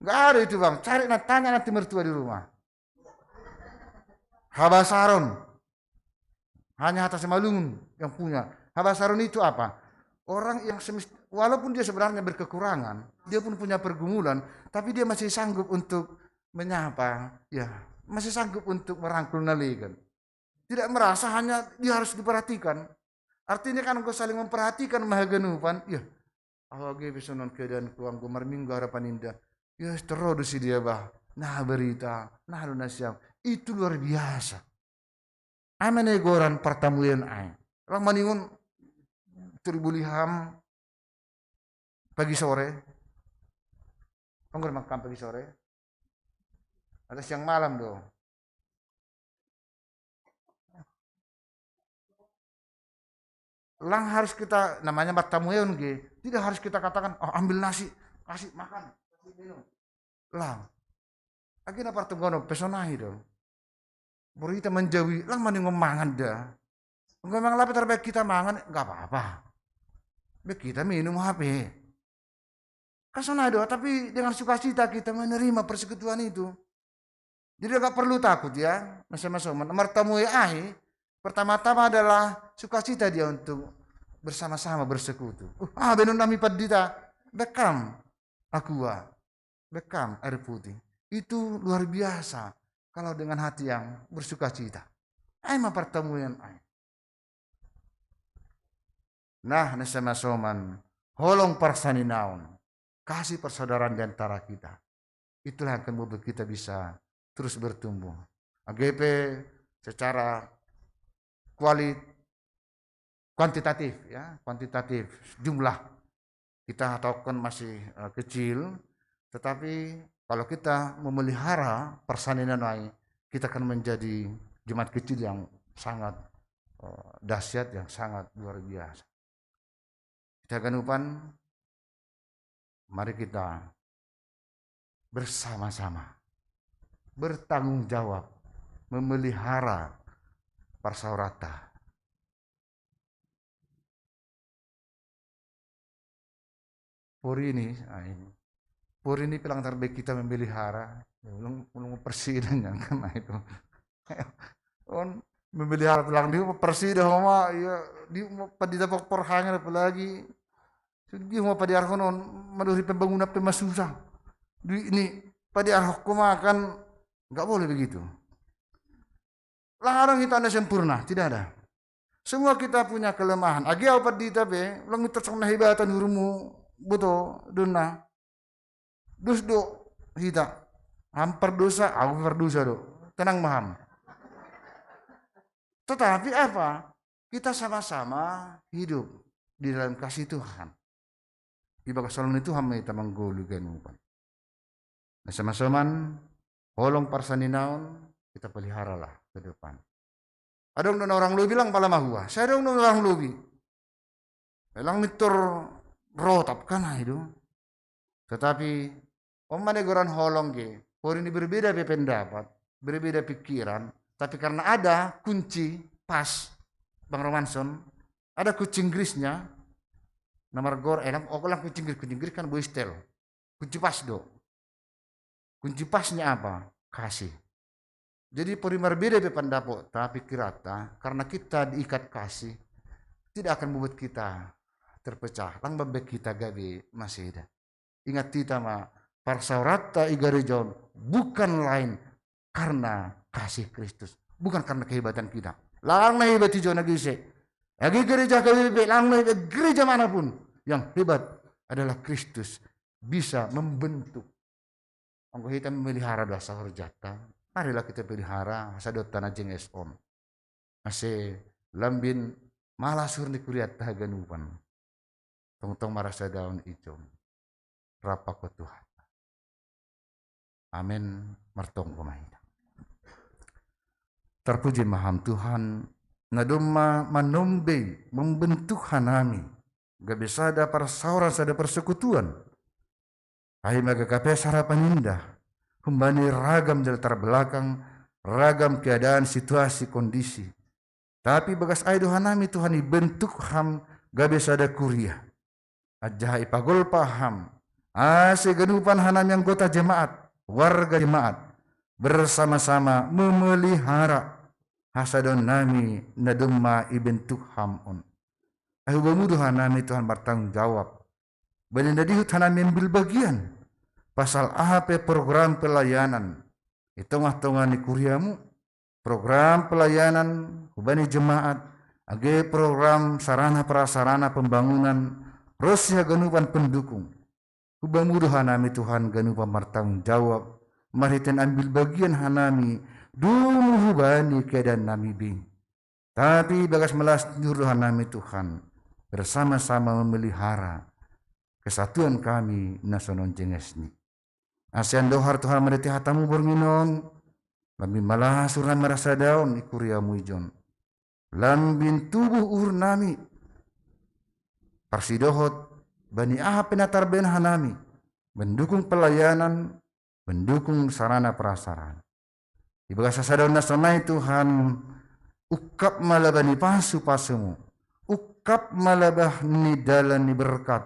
Nggak ada itu, Bang. Cari na tanya nanti mertua di rumah. Habasaron. Hanya hata Simalungun yang punya. Habasaron itu apa? Orang yang semest-, walaupun dia sebenarnya berkekurangan, dia pun punya pergumulan, tapi dia masih sanggup untuk menyapa, ya, masih sanggup untuk merangkul naligan. Tidak merasa hanya dia harus diperhatikan. Artinya kan engkau saling memperhatikan mahaganupan, ya, awa ge pe sonon keadaanku anggo marminggu Harapan Indah. Ya, terro do si dia bah. Nah, berita, nah, lu nasiam. Itu luar biasa. Ai manegoran partamueon ai. Lang maningon turi buliham pagi sore. Anggo makan pagi sore. Atau siang malam do. Lang harus kita, namanya martamueon ge, tidak harus kita katakan, oh, ambil nasi, kasih makan, kasih minum. Lang. Agi na partongonon pe sonai do. Baru kita menjauhi, lang maningon mangan da. Engkau memang lape terbaik kita mangan, nggak apa-apa. Be kita minum hape. Kan sonai do, tapi dengan sukacita kita menerima persekutuan itu. Jadi nggak perlu takut ya, masa-masa martamue ai. Pertama-tama adalah sukacita dia untuk bersama-sama bersekutu. Uh, ah, benon nami paddita, bekam aqua, bekam air putih. Itu luar biasa kalau dengan hati yang bersukacita. Ai ma pertemuan ai. Nah, nasama soman, holong parsaninaon, kasih persaudaraan di antara kita. Itulah yang akan membuat kita bisa terus bertumbuh. Age pe secara kualit kuantitatif, ya, kuantitatif jumlah kita tahu kan masih uh, kecil, tetapi kalau kita memelihara persaninaon ai, kita akan menjadi jemaat kecil yang sangat uh, dahsyat, yang sangat luar biasa. Kita ganupan, mari kita bersama-sama bertanggung jawab memelihara parsaorata. Porini, ah, ini. Porini pelang tarbe kita memelihara. Ya, ulung, ulung persidannya kan itu. On memelihara pelang di persida homa, ya, di padita pokpor hangan apalagi. Di homa padiar konon menurut pembangunan pemasusah. Di ini padiar homa kan nggak boleh begitu. Larang kita ada sempurna, tidak ada. Semua kita punya kelemahan. Agi au padita pe, ulang mitar song na hebatan hurumu, boto, donna. Dus do, hita. Hampar dosa, aku berdosa do. Tenang maham. Tetapi apa? Kita sama-sama hidup di dalam kasih Tuhan. Ibaga salon itu hama ita manggolu ganupan. Nah, sama-saman, holong parsaninaon, kita peliharalah ke depan. Adong dona orang lobi lang pala mahua. Saya adong dona orang lobi. Lang mitor rotap kan itu. Tetapi, om mane goran holong ke, porini berbeda pe pendapat, berbeda pikiran, tapi karena ada kunci pas, Bang Romanson, ada kunci Inggrisnya, nomor gor, eh, lang, oh, lang kunci Inggris, kunci Inggris kan boistel. Kunci pas do. Kunci pasnya apa? Kasih. Jadi pori marbeda pe pandapat, tapi kirata karena kita diikat kasih, tidak akan membuat kita terpecah. Lang bambe kita gabe maseda. Ingat kita ma, parsaorata i gareja on bukan lain karena kasih Kristus, bukan karena kehebatan kita. Lang na hebat ijo na gise. Lagi gereja K B B, lang na hebat gereja manapun, yang hebat adalah Kristus bisa membentuk. Anggo hita memelihara dosa horjata, marilah kita pelihara sadota na jenges on. Ase lambin malas hurni kuriat haganupan. Tongtong marasa daun ijo. Rapa ko Tuhan. Amen. Martonggo mahita. Terpuji maham Tuhan, na domma manombei membentuk hanami gabe sada parsaoran, sada persekutuan. Ai magagape sarapan indah, humbani ragam jala terbelakang, ragam keadaan, situasi, kondisi. Tapi bagas ai do hanami Tuhan ibentuk ham gabe sada kuria. Anjaha ipagolpa ham, ase ganupan hanami anggota jemaat, warga jemaat, bersama-sama memelihara hasadon nami na domma ibentuk ham on. Ai hubamu do hanami Tuhan martanggung jawab. Bani na dihut hanami ambil bagian. Pasal aha pe program pelayanan. Di tengah-tengah ni kuriamu. Program pelayanan hubani jemaat. Age program sarana prasarana pembangunan. Ros haganupan pendukung. Hubamu do hanami Tuhan ganupan martanggung jawab. Marhiten ambil bagian hanami. Dumu hubani keadaan nami bing. Tapi bagas melas nyuruh nami Tuhan bersama-sama memelihara kesatuan kami na sonon jengesni. Asean dohar Tuhan mereti hatamu bornginon, lambin malas uhur nami marasa daun ikuriamu ijon. Lambin tubuh uhur nami parsidohot bani aha penatar ben hanami mendukung pelayanan, mendukung sarana prasarana. Ibagas hasadaon na sonai Tuhan, ungkap ma laba ni pasu-pasumu, ungkap ma laba ni dalan ni berkat,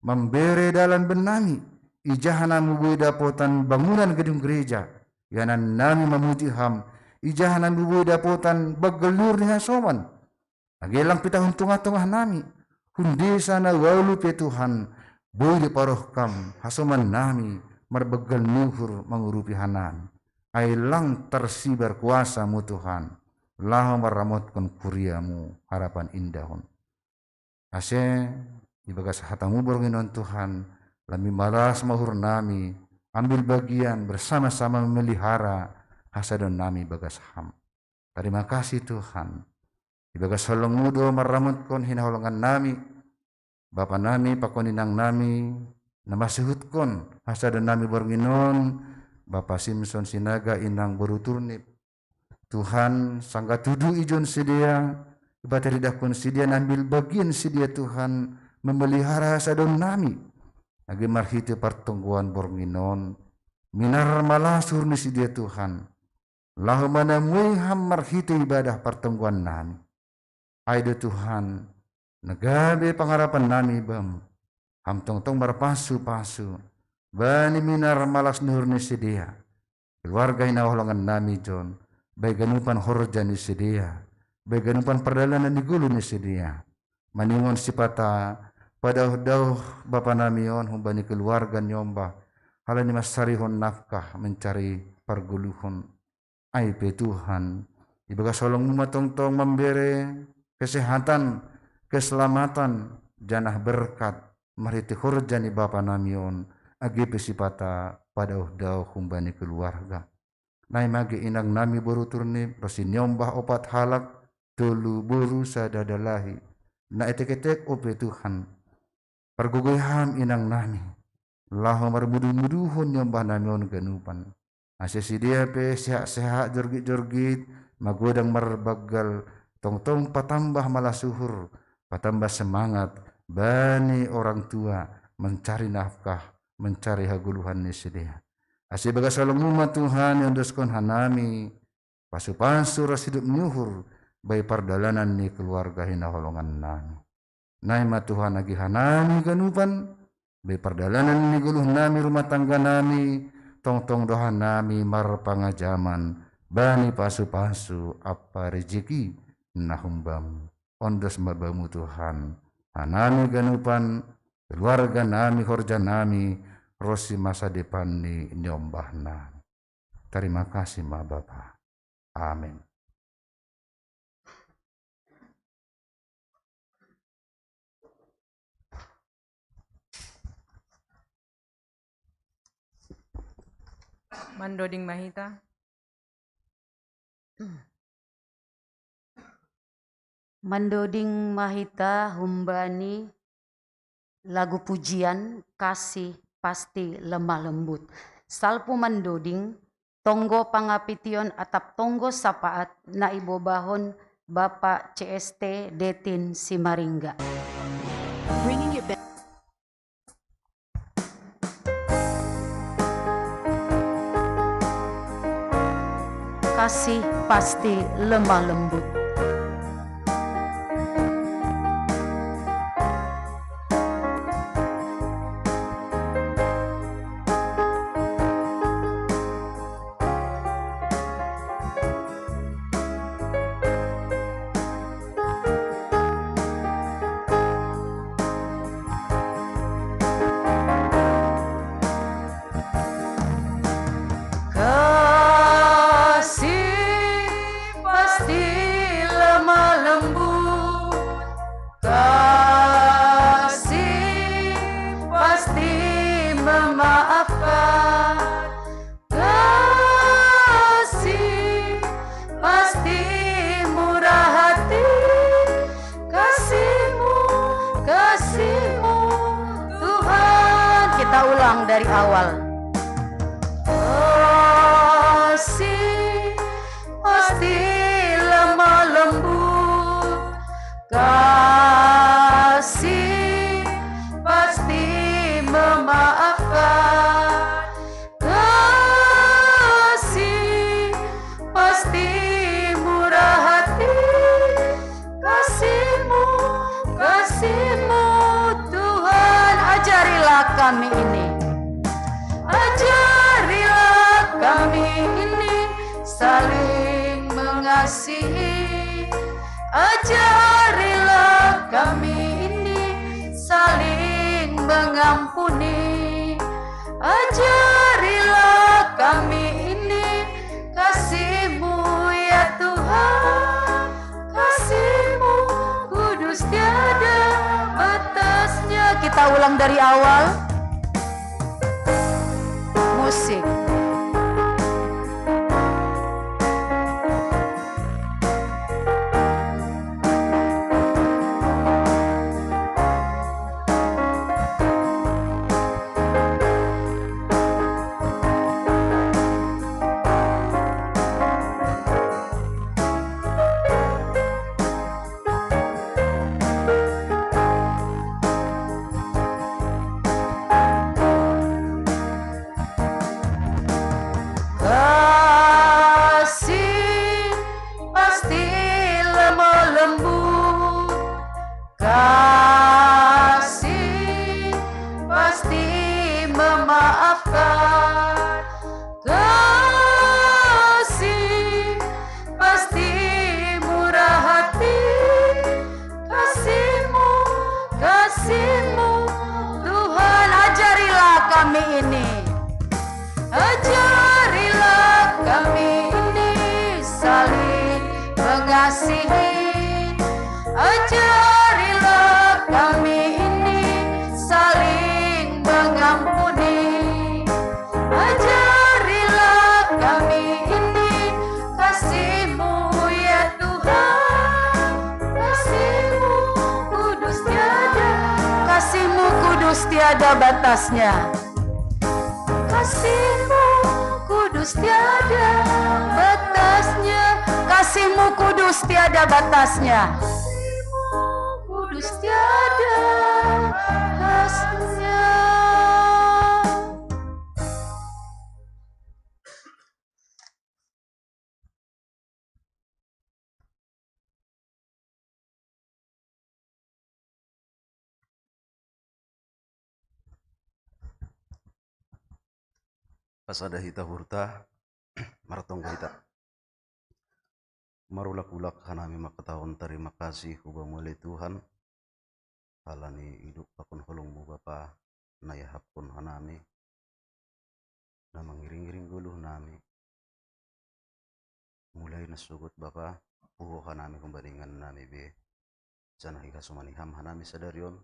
mambere dalan bennami, ijaha na muboi dapotan bangunan gedung gereja, ianan nami mamuji ham, ijaha na muboi dapotan baggelur ni hasoman, age lang pitahun tongah-tongah nami, Hundesa na walu pe Tuhan, boi diparoh Kam, hasoman nami, marbanggal ni uhur mangurupi hanami. Ai lang tarsibar kuasa-Mu Tuhan, laho marramotkon kuria-Mu harapan indah on. Ase, ibagas hata-Mu borngin on Tuhan, lami malas ma uhur nami, ambil bagian bersama-sama memelihara hasadon nami bagas Ham. Tarima kasih Tuhan. Ibagas holong-Mu do marramotkon hinaholongan nami, bapa nami, pakon inang nami, na masuhutkon hasadon nami borngin on, Bapa Simson Sinaga, inang boru Turnip. Tuhan, sanggah tudu ijon sidea, ibataridahkon sidea, ambil bagian sidea Tuhan, memelihara hasadon nami. Age marhite partonggoan borngin on, minar malas uhur ni sidea Tuhan. Laho manamui Ham marhite ibadah partonggoan nami. Ai do Tuhan, na gabe pangarapan nami Bam, Ham tongtong marpasu-pasu, bani minar malas ni uhur ni sidea, keluarga hinaholongan nami jon, bai ganupan horja ni sidea, bai ganupan pardalanan ni goluh ni sidea. Maningon sipata, padauh-dauh bapa nami on humbani keluarga niombah, halani mansarihon nafkah mencari pargoluhon. Ai pe Tuhan, ibagas holong-Mu ma tongtong mambere kesehatan, keselamatan, janah berkat, marhite horja ni bapa nami on, age pe sipata padauh-dauh humbani keluarga. Nai ma age inang nami boru Turnip, ro si niombah opat halak, tolu boru sada dalahi. Na etek-etek ope Tuhan, pargogoi Ham inang nami, laho marmudu-muduhon niombah nami on ganupan. Ase sidea pe sehat-sehat, jorgit-jorgit, magodang marbanggal, tongtong patambah malas uhur, patambah semangat, bani orang tua, mencari nafkah, mencari hagoluhan ni sidea. Ase ibagas holong-Mu ma Tuhan, iondoskon hanami, pasu-pasu ro sidop ni uhur, bai pardalanan ni keluarga hinaholongan nami. Nai ma Tuhan agi hanami ganupan, bai pardalanan ni goluh nami, rumah tangga nami, tongtong do hanami marpangajaman, bani pasu-pasu ampa rejeki na hum-Bam. Ondos ma Bamu Tuhan, hanami ganupan, keluarga nami, horja nami, ro si masa depan ni niombah nami. Tarima kasih ma Bapa. Amin. Mandoding ma hita. Mandoding ma hita humbani lagu pujian, Kasih Pasti Lemah Lembut. Salpu mandoding, tonggo pangapition atap tonggo sapaat na ibobahon Bapak C S T Detin Simaringga. Bringing it back. Kasih pasti lemah lembut. Kasih pasti lemah lembut, kasih pasti memaafkan, kasih pasti murah hati, kasih-Mu, kasih-Mu, Tuhan. Kita ulang dari awal. Kasih pasti lemah lembut, kasih pasti memaafkan, kasih pasti murah hati, kasih-Mu, kasih-Mu, Tuhan. Ajarilah kami ini, ajarilah kami ini saling mengasihi. Ajarilah kami ini mengampuni. Ajarilah kami ini kasih-Mu, ya Tuhan. Kasih-Mu kudus tiada batasnya. Kita ulang dari awal. Musik. Kasih pasti lemah lembut, kasih pasti memaafkan, kasih pasti murah hati. Kasih-Mu, kasih-Mu, Tuhan, ajarilah kami ini. Ajarilah kami ini saling mengasihi. Ajarilah kami ini saling mengampuni. Ajarilah kami ini kasih-Mu, ya Tuhan. Kasih-Mu kudus tiada. Kasih-Mu kudus tiada batasnya. Kasih-Mu kudus tiada batasnya. Kasih-Mu kudus tiada batasnya. Kasih-Mu kudus tiada batasnya. Pasada hita hurta, martonggo hita. Marulak-ulak hanami mangkatahon tarima kasih hu Bamu ale Tuhan, halani idop pakon holong-Mu Bapa, na iahapkon hanami, na mangiring-iring goluh nami. Mulai na sogot Bapa, puho hanami humbani ingan nami be, janah ihasomani Ham hanami sadari on,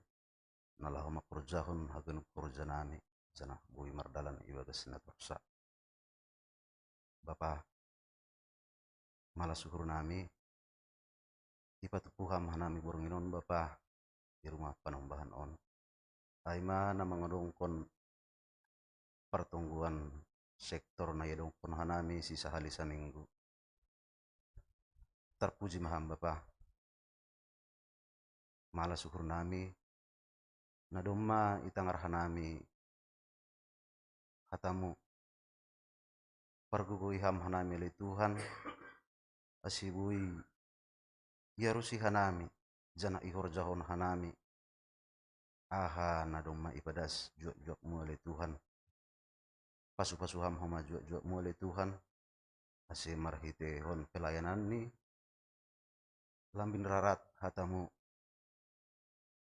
na laho mangkorjahon haganup horja nami, janah boi mardalan ibagas na torsa. Bapa, malas uhur nami, ipatupu Ham hanami borngin on Bapa, di rumah panumbahan on. Ai ma na mangadongkon partonggoan sektor na iadongkon hanami sisahali saminggu. Tarpuji ma Ham Bapa. Malas uhur nami, na domma itangar hanami hata-Mu. Pargogoi Ham hanami ale Tuhan, ase boi iarusi hanami, janah ihorjahon hanami aha na domma ipadas juak-juak-Mu ale Tuhan. Pasu-pasu Ham homa juak-juak-Mu ale Tuhan, ase marhiteihon pelayanan ni lambin rarat hata-Mu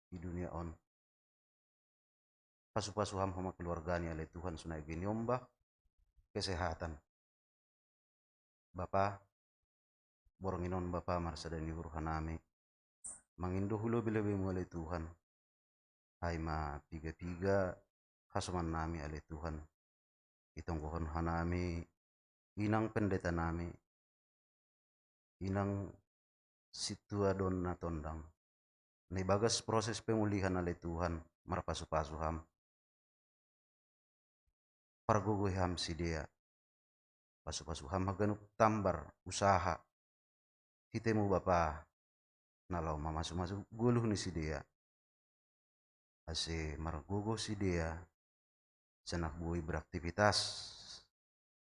di dunia on. Pasu-pasu Ham homa keluarga ni ale Tuhan sonai be niombah kesehatan. Bapa, borngin on Bapa marsada ni uhur hanami, mangindo hu lobi-lobi-Mu ale Tuhan. Ai ma piga-piga hasoman nami ale Tuhan. Itonggohon hanami inang pendeta nami, inang sintua Donna Tondang. Na ibagas proses pemulihan ale Tuhan, marpasu-pasu Ham. Pargogoi Ham sidea. Pasu-pasu Ham haganup tambar usaha. Hite-Mu Bapa, na laho mamasu-masu goluh ni sidea. Ase margogoh sidea, janah boi beraktivitas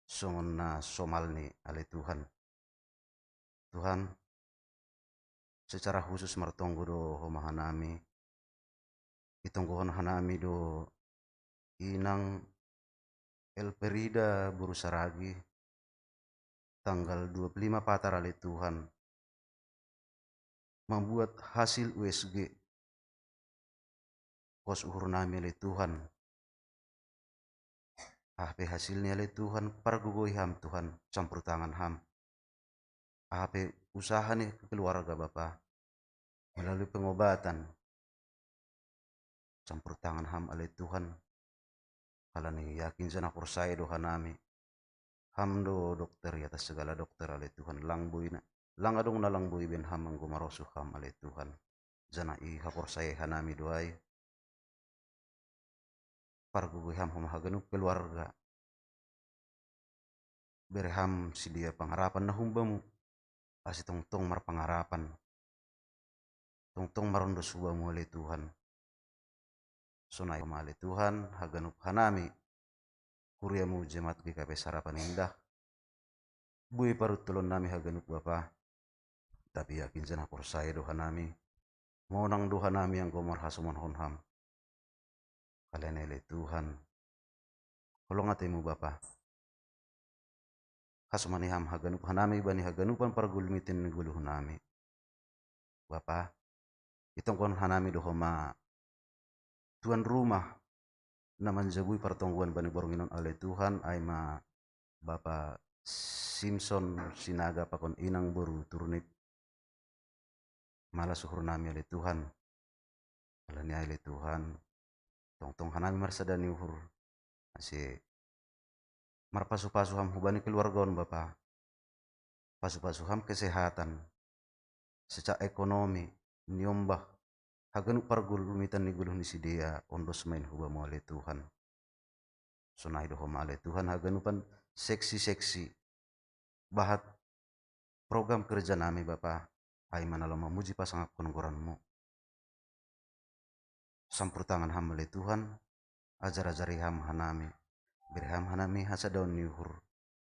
songon na somalni ale Tuhan. Tuhan, secara khusus martonggo do homa hanami, itonggohon hanami do inang Elperida boru Saragi, tanggal dua puluh lima Patar ale Tuhan, membuat hasil U S G. Kos uhur nami ale Tuhan. Aha pe hasilnya ale Tuhan, pargogoi Ham Tuhan, campur tangan Ham. Aha pe usaha ni keluarga Bapa, melalui pengobatan, campur tangan Ham ale Tuhan. Kalani yakin janah porsaya do hanami. Ham do dokter i atas segala dokter ale Tuhan, lang boi na, lang adong na lang boi ibaen Ham anggo marosuh Ham ale Tuhan. Janah i haporsaya hanami do ai. Pargogoi Ham homa haganup keluarga. Bere Ham sidea pangarapan na humbamu, ase tongtong marpangarapan, tongtong marondos hubamu ale Tuhan. Sonai ma ale Tuhan, haganup hanami, kuriamu jemaat G K P Sarapan Indah. Boi paruntolon nami haganup Bapa, tapi yakin janah porsaya do hanami, monang do hanami anggo marhasomathon Ham. Kalani ale Tuhan, holong atemu Bapa. Hasomani Ham haganup hanami bani haganupan pargulmiten ni goluh nami. Bapa, itongkon hanami do homa tuan rumah na manjabui partongguan bani borngin on ale Tuhan, ai ma Bapa Simson Sinaga pakon inang boru Turnip. Malas uhur nami ale Tuhan. Alani ai ale Tuhan, tongtong hanami marsada ni uhur, ase marpasu-pasu Ham hubani keluarga on Bapa. Pasu-pasu Ham kesehatan, secara ekonomi, niombah haganup pargulmitan ni goluh ni sidea, ondos main hubamu ale Tuhan. Sonai do homa ale Tuhan haganupan seksi-seksi, bahat program kerja nami Bapa, ai ma na laho mamuji pasangapkon goranmu. Sampur tangan Ham ale Tuhan, ajar-ajari Ham hanami, bere Ham hanami hasadaon ni uhur,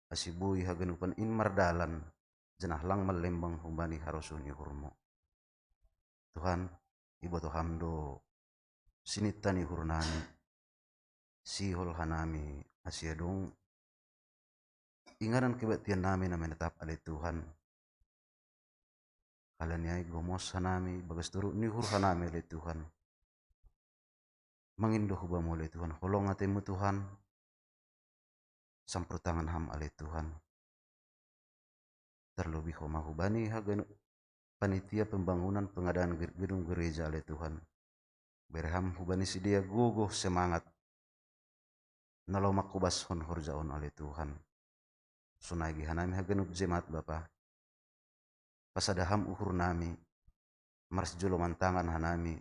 ase boi haganupan in mardalan, janah lang mallembang humbani harosuh ni uhurmu. Tuhan, iboto Ham do sininta ni uhur nami, sihol hanami, ase adong inganan kebaktian nami na menetap ale Tuhan. Alani ai gomos hanami, bagas toru ni uhur hanami ale Tuhan. Mangindo hubamu ale Tuhan, holong atemu Tuhan, sampur tangan Ham ale Tuhan. Terlebih homa hubani haganup panitia pembangunan pengadaan ger-, gedung gereja ale Tuhan. Bere Ham hubani sidea gogoh semangat na laho mangkobaskon horja on ale Tuhan. Sonai ge hanami haganup jemaat Bapa. Pasada Ham uhur nami, marsijoloman tangan hanami,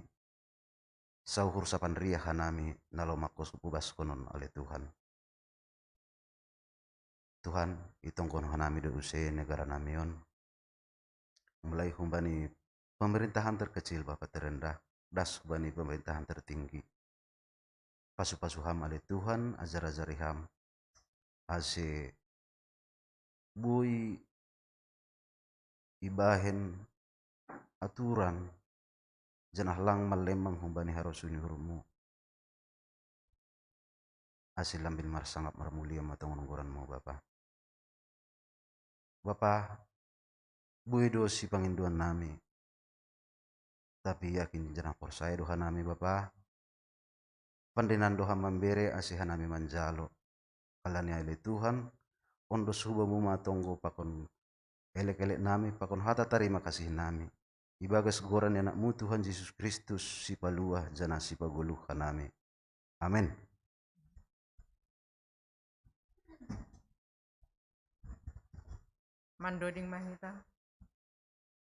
sauhur sapanriah hanami na laho mangkobaskon on ale Tuhan. Tuhan, itongkon hanami do use negara nami on. Mulai humbani pemerintahan terkecil Bapa terendah, das humbani pemerintahan tertinggi. Pasu-pasu Ham ale Tuhan, ajar-ajari Ham, ase boi ibahen aturan, janah lang mallembang humbani harosuh ni uhurmu. Ase lambin marsangap marmulia ma tongon goranmu Bapa. Bapa, boi do sipangindoan nami, tapi yakin janah porsaya do hanami Bapa. Pandenan do Ham mambere ase hanami manjalo. Alani ai ale Tuhan, ondos hubamu ma tonggo pakon elek-elek nami, pakon hata tarima kasih nami, ibagas goran ni AnakMu Tuhan Jesus Kristus, Sipaluah janah Sipagoluh hanami. Amen. Mandoding ma hita.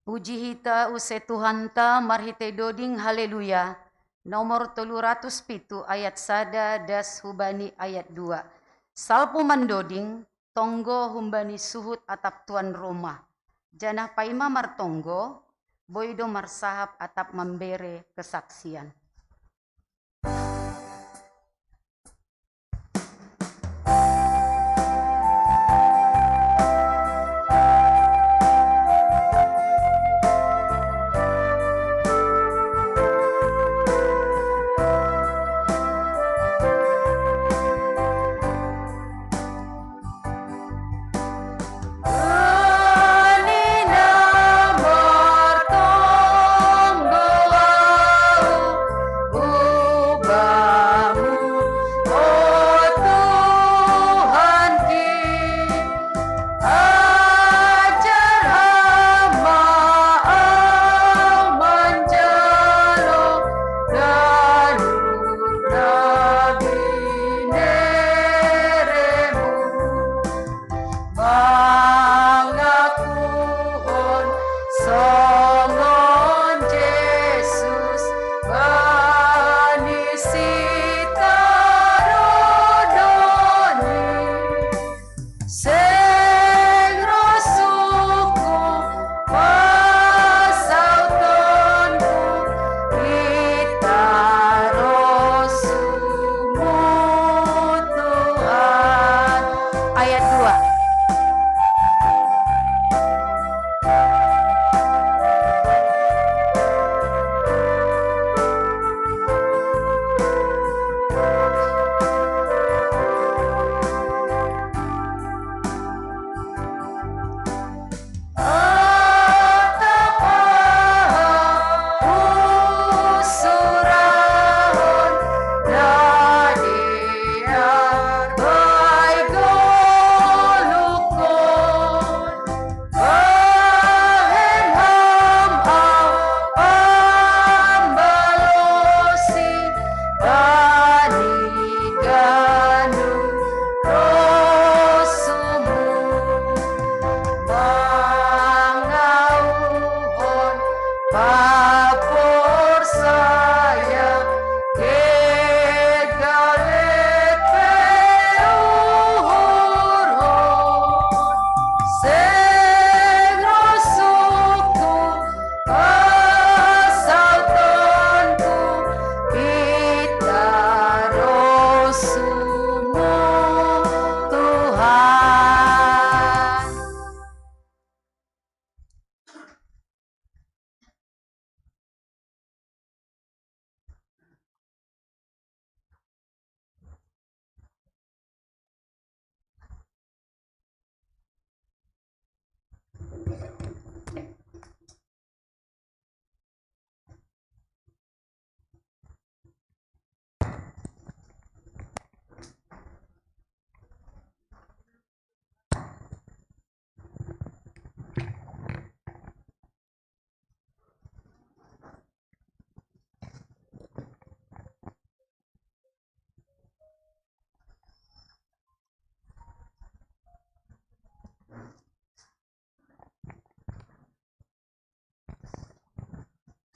Puji hita use Tuhanta marhitei doding haleluya, nomor tolu ratus pitu ayat sada das hubani ayat dua. Salpu mandoding, tonggo humbani suhut atap tuan rumah. Janah paima martonggo, boi do marsahap atap mambere kesaksian.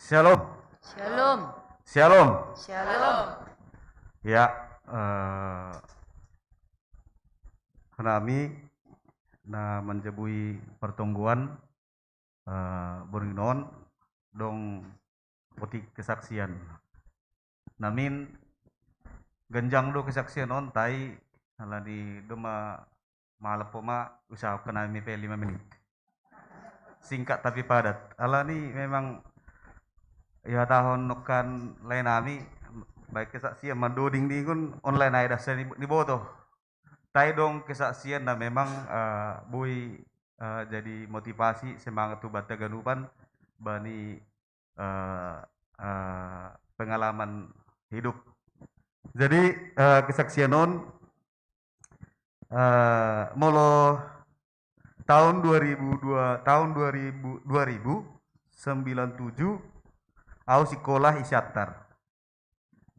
Shalom. Shalom. Shalom. Shalom. Ya, eh, nami na manjabui pertonggoan, eh, borinon dong otik kesaksian. Namin genjang do kesaksian on, tai alani doma malapo ma usahakan nami pe lima menit. Singkat tapi padat. Alani memang ya tahun nokan lain nami baik kesaksian mandoding dingun online ai dasa ni, ni boto. Tai dong kesaksian na memang, eh, bui, eh, jadi motivasi semangat tu bata ganupan bani, eh, eh, pengalaman hidup. Jadi, eh, kesaksian on, eh, molo tahun dua ribu dua, tahun dua ribu, dua ribu sembilan tujuh, au sikola i Siantar.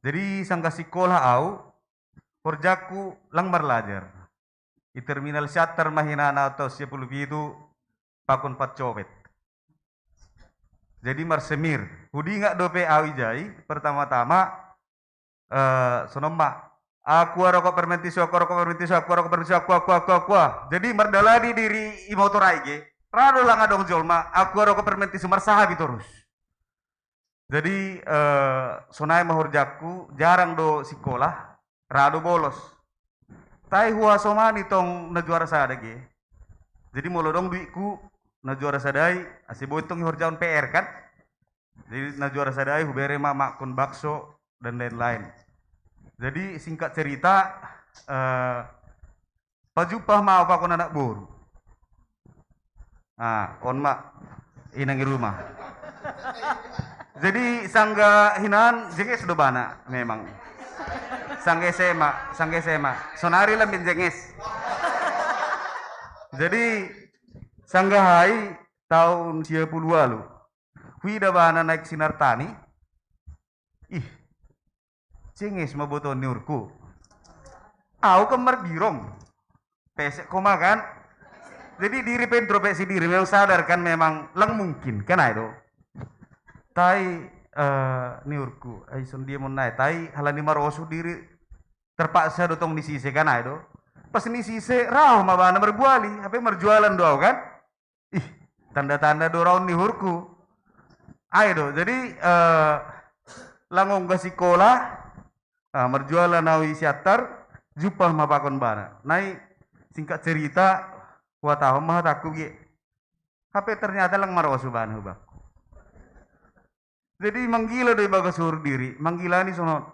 Jadi sangga sikola au, horjaku lang marlajar. I terminal Siantar ma hinan au tahun sia pulu pitu pakon pancopet. Jadi marsemir. Hudingat dope au ijai, pertama-tama, eh, sonon ma. Aqua rokok permen tisu, aqua rokok permen tisu, aqua rokok permen tisu, aqua, aqua, aqua, aqua. Jadi mardalani diri i motor ai ge. Ra do lang adong jolma, aqua rokok permen tisu marsahabi torus. Jadi, eh, sonai ma horjaku, jarang do sikola, ra do bolos. Tai huasomani tong na juara sada ge. Jadi molo dong duitku, na juara sadai, ase boi tong i horjaon P R kan. Jadi na juara sadai hubere ma makkon bakso dan lain-lain. Jadi singkat cerita, eh, pajumpa ma au pakon anak boru. Ah, on ma inang i rumah. Jadi sangga hinan jenges do bana memang. Sangga S M A, sangga S M A. Sonari lambin jenges. Jadi sangga hai tahun sia pulu ualu. Huida bana naik sinar tani. Ih, jenges ma botoon ni urku. Au kan marbirong. Pesek koma kan. Jadi diri pe introspeksi diri, memang sadar kan, memang lang mungkin kan ai do. Tai, eh, ni urku, ai son dia mon nai, tai halani marosu diri terpaksa do tong ni sise kan ai do. Pas ni sise rau ma bana marbuali, hape marjualan do au kan. Ih, tanda-tanda do raon ni urku. Ai do, jadi, eh, lang ongga sikola, ah, marjualan au i Siantar, jumpa ma pakon bana. Nai singkat cerita, huatahon ma hatangku ge. Hape ternyata lang marosu bana hubakku. Jadi manggila do i bagas uhur diri, manggilani sonon.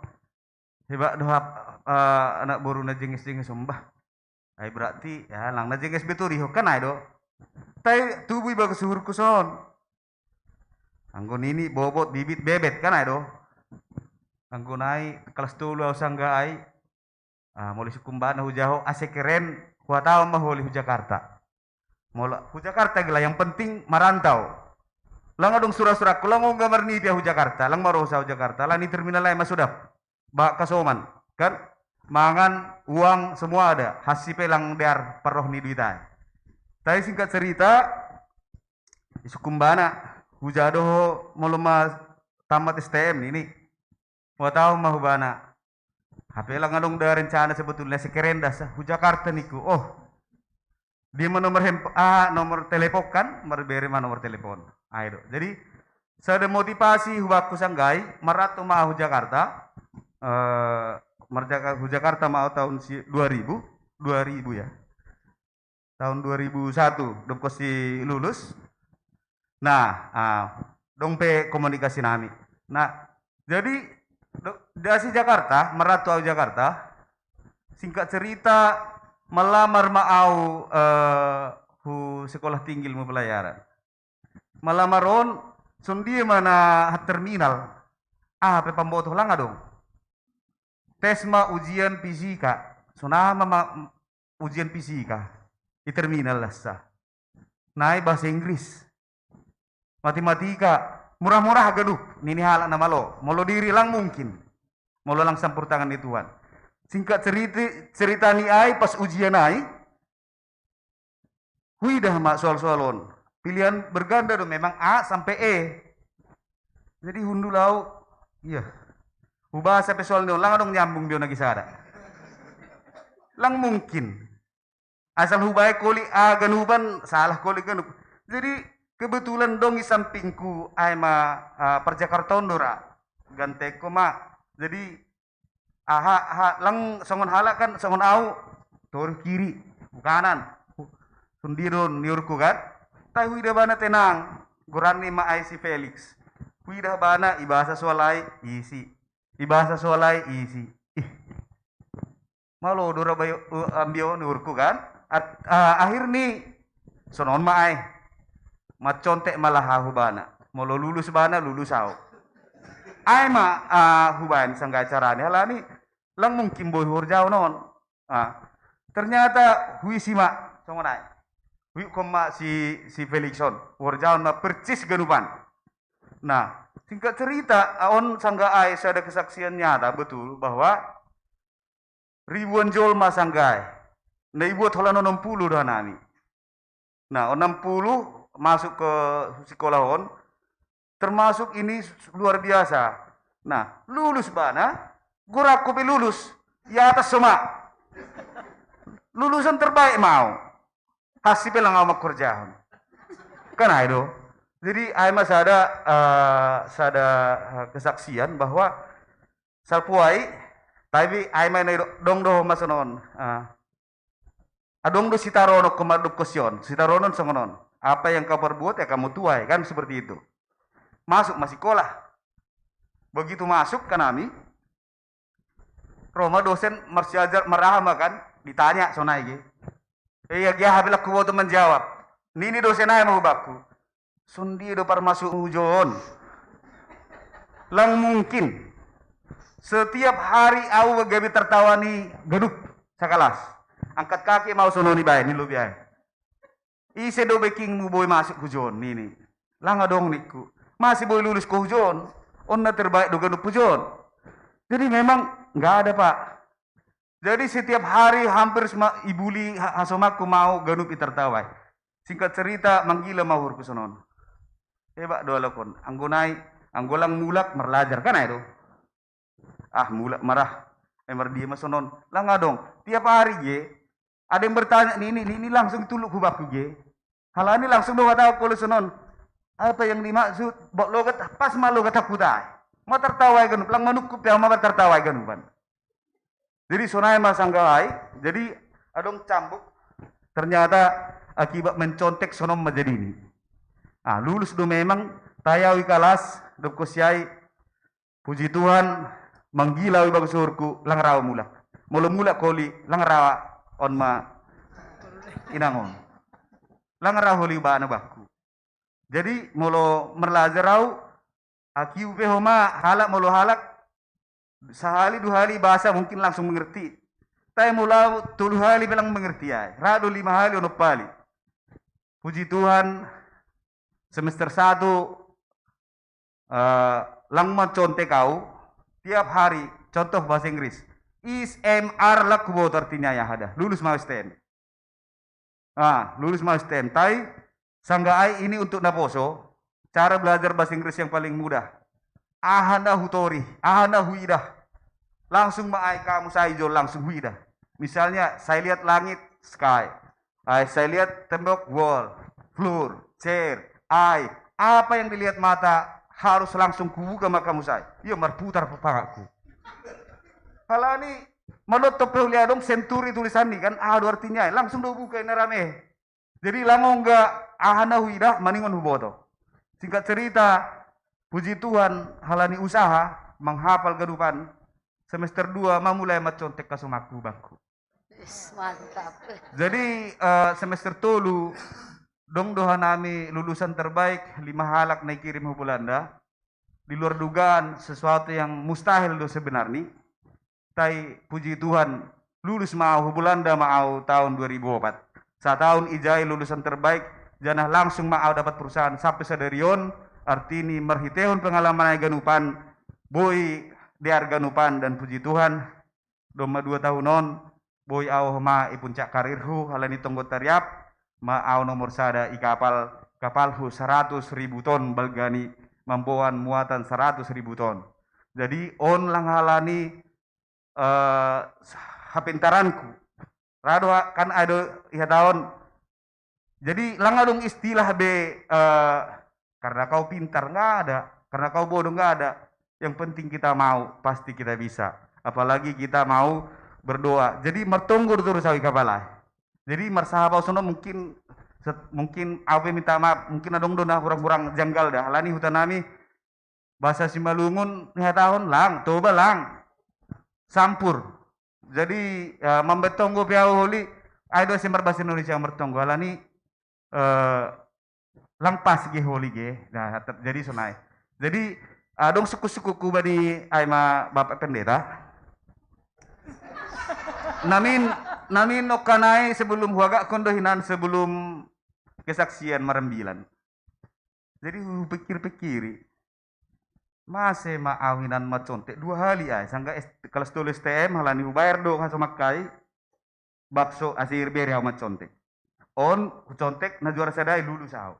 Hebat do hap, eh, anak boru na jenges-jenges on bah. Ai berarti ya lang na jenges be tu riho kan ai do. Tai tubu i bagas uhurku sonon. Anggo nini bobot bibit bebet kan ai do. Anggo nai kelas tolu au sangga ai. Ah, molo sukkumbana hujaho ase keren, huatahon ma holi hu Jakarta. Molo hu Jakarta gila, yang penting marantau. Lang adong sura-surakku, lang ongga marnipi au hu Jakarta, lang marosa hu Jakarta, lang ni terminal ai masodap. Ba kasoman, kan? Mangan, uang, semua ada. Hansi pe lang dear parroh ni duit ai. Tai singkat cerita, sukkumbana, hujaha do ho molo ma tamat S T M nini. Huatahon ma hubana. Hape lang adong da rencana sebetulna ase keren da sa hu Jakarta ningku. Oh. Dia ma nomor handphone, ah, nomor telepon kan, marbere ma nomor telepon. Ai do. Jadi sada motivasi hubakku sangga ai, marantau ma au hu Jakarta. Eh, marjaka hu Jakarta ma au tahun si dua ribu, dua ribu ya. Tahun dua ribu satu, dongkon si lulus. Nah, ah, dong pe komunikasi nami. Nah, jadi do, dasi Jakarta, marantau au Jakarta. Singkat cerita, malamar ma au, eh, hu sekolah tinggi ilmu pelayaran. Malamar on, son dia ma na terminal. Ah, pe pambotoh lang adong. Tes ma ujian fisika. Sonama ma ujian fisika. I terminal lasa. Nai bahasa Inggris. Matematika. Murah-murah gaduh. Nini halak na malo. Molo diri lang mungkin. Molo lang sampur tangan ni Tuhan. Singkat cerita, cerita ni ai pas ujian ai. Huida ma soal-soal on. Pilihan berganda do memang A sampai E. Jadi hundul au, iya. Hubasa pe soal ni, lang adong nyambung be ona gisada. Lang mungkin. Asal hubae koli, ah, ganupan, salah koli ganup. Jadi kebetulan dong i sampingku, ai ma, ah, parjakartaon do ra. Ganteko ma. Jadi aha, aha, lang songon halak kan, songon au, toru kiri, kanan. Sundi do niurku kan. Tapi huida bana tenang. Goran ni ma ai si Felix. Huida bana, ibasa soal ai, isi. Ibasa soal ai, isi. Ih. Malo do ra bayo, uh, ambio niurku kan. At, ah, akhir ni sonon ma ai. Macontek ma laha hubana. Molo lulus bana, lulus au. Ai ma, ah, hubaen sangga acara ni halani lang mungkin boi horjaon on. Ah, ternyata huisi ma songon ai. Huihukkon ma si, si Felixon. Horjaon ma persis ganupan. Nah, singkat cerita, on sangga ai sada kesaksian nyata betul bahwa ribuan jolma sangga ai. Na ibuat holan onom puluh do hanami. Nah, onom puluh masuk ke sekolah on, termasuk ini luar biasa. Nah, lulus bana, gorakku pe lulus, i atas soma. Lulusan terbaik mau. Hasi pe lang au mangkorjahon. Kan ai do. Jadi ai ma sada, eh, sada, eh, kesaksian bahwa salpu ai, tapi ai ma na i do, dong do ma sonon. Ah. Adong do sitaronon, koma dongkon sion, sitaronon songon on. Apa yang kau perbuat ya kamu tuai, kan seperti itu. Masuk ma sikola. Begitu masuk kan ami, ro ma dosen marsiajar, marahama kan, ditanya sonai ge. Iya, ge aha pe lang huboto manjawab. Nini dosen ai ma hubakku. Sondia do parmasuk hujon. Lang mungkin. Setiap hari au gabe tertawa ni ganup sakalas. Angkat kaki mau sononi bae ni lobi ai. Ise do bekingmu boi masuk hujon nini. Lang adong ningku. Masih boi lulus ko hujon. On na terbaik do ganup hujon. Jadi memang nggak ada, Pak. Jadi setiap hari hampir sema-, ibuli ha-, hasomangku mau ganup i tertawa. Singkat cerita, manggila ma uhurku sonon. Hebat do alokon. Anggo nai, anggo lang mulak marlajar kan ai do. Ah, mulak marah. Eh, mardia ma sonon. Lang adong. Tiap hari je. Ada yang bertanya, nini, nini langsung tuluk hubakku je. Halani langsung do hata kolo sonon. Apa yang dimaksud? Bok logat, pas ma logat aku tai. Ma tertawa ai ganup, lang manukkup ya ma tertawa ai ganupan. Jadi sonai ma sangga ai, jadi adong cambuk. Ternyata akibat mencontek sonon ma jadi ni. Ah, lulus do memang, tai au i kalas, dokkon si ai, puji Tuhan, manggila au i bagas uhurku, lang ra au mulak. Molo mulak koli, lang ra on ma inang on. Lang ra holi bana bakku. Jadi molo marlajar au, akiu pe homa halak, molo halak sahali dua hali bahasa mungkin langsung mengerti. Tapi molo au tolu hali pe lang mengerti ai. Ra do lima hali, onom hali. Puji Tuhan, semester satu, eh, lang mencontek au tiap hari, contoh bahasa Inggris. Is, am, are, lang huboto artinya ya ada. Lulus ma S T M. Ah, lulus ma S T M. Tai, sangga ai ini untuk naposo, cara belajar bahasa Inggris yang paling mudah. Aha na hutori, aha na huidah. Langsung ma ai kamus ai jo langsung huidah. Misalnya, saya lihat langit, sky. Ai, saya lihat tembok, wall, floor, chair, ai. Apa yang dilihat mata harus langsung kubuka ma kamus ai. Iya, marputar pe pangaku. Halani, molo tong pe uli adong senturi tulisan ni kan, aha do artinya ai. Langsung do buka i na rame. Jadi lang ongga aha na huidah maningon huboto. Singkat cerita, puji Tuhan, halani usaha, manghapal ganupan, semester dua ma mulai mencontek hasomangku bakku. Is, mantap. Jadi, eh, semester tolu, dong do hanami lulusan terbaik, lima halak na ikirim hu Belanda. Di luar dugaan, sesuatu yang mustahil do sebenarni. Tai puji Tuhan, lulus ma au hu Belanda ma au taon dua ribu opat. Sataon ijai lulusan terbaik, janah langsung ma au dapat perusahaan sampe sadari on, artini marhitehon pengalaman ai ganupan, boi dear ganupan dan puji Tuhan, domma dua tahun on, boi au homa i puncak karirhu, halani tonggo tariap ma au nomor sada i kapal, kapalhu saratus ribu ton balgani, mamboan muatan saratus ribu ton. Jadi on lang halani, eh, hapintaranku. Rado kan ado ihataon. Jadi lang adong istilah be, eh, karena kau pintar, nggak ada. Karena kau bodoh, nggak ada. Yang penting kita mau, pasti kita bisa. Apalagi kita mau berdoa. Jadi martonggo do torus au i Kapala. Jadi marsahabat sono mungkin, mungkin au pe minta maaf, mungkin adong do na hurang-hurang janggal da. Halani huta nami, bahasa Simalungun nihatahon lang, toba lang, sampur. Jadi, eh, mambe tonggo pe au holi, ai do ase marbahasa Indonesia martonggo. Halani, eh, lang pas ge holi ge. Nah, jadi sonai. Jadi, adong suku-sukuku bani ai ma Bapak Pendeta. Namin, namin okkanai sebelum huagakkon do hinan sebelum kesaksian marambilan. Jadi hupikir-pikiri, mase ma au hinan macontek dua hali ai, sangga kelas tolu S T M halani hubayar do haso makkai bakso ase irberi au macontek. On hucontek na juara sadai lulus au.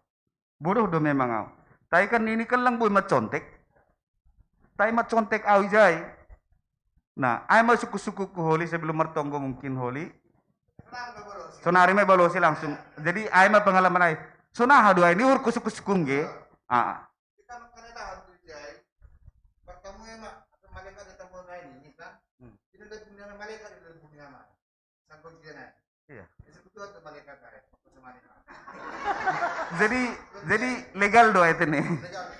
Bodoh do memang au. Tai kan ini kan lang boi macontek. Tai macontek au ijai. Nah, ai ma suku-sukuku holi sebelum martonggo mungkin holi. Sonari ma balosi langsung. Jadi ai ma pengalaman ai. Sonaha do ai ni uhurku suku-sukung ge. Ah. Kita makan tahu tu ijai. Bertemu ya mak. Atau malaikat datang mau naik ini kan. Hmm. Ini udah punya malaikat udah punya mak. Iya. Jadi, jadi legal do itu nih.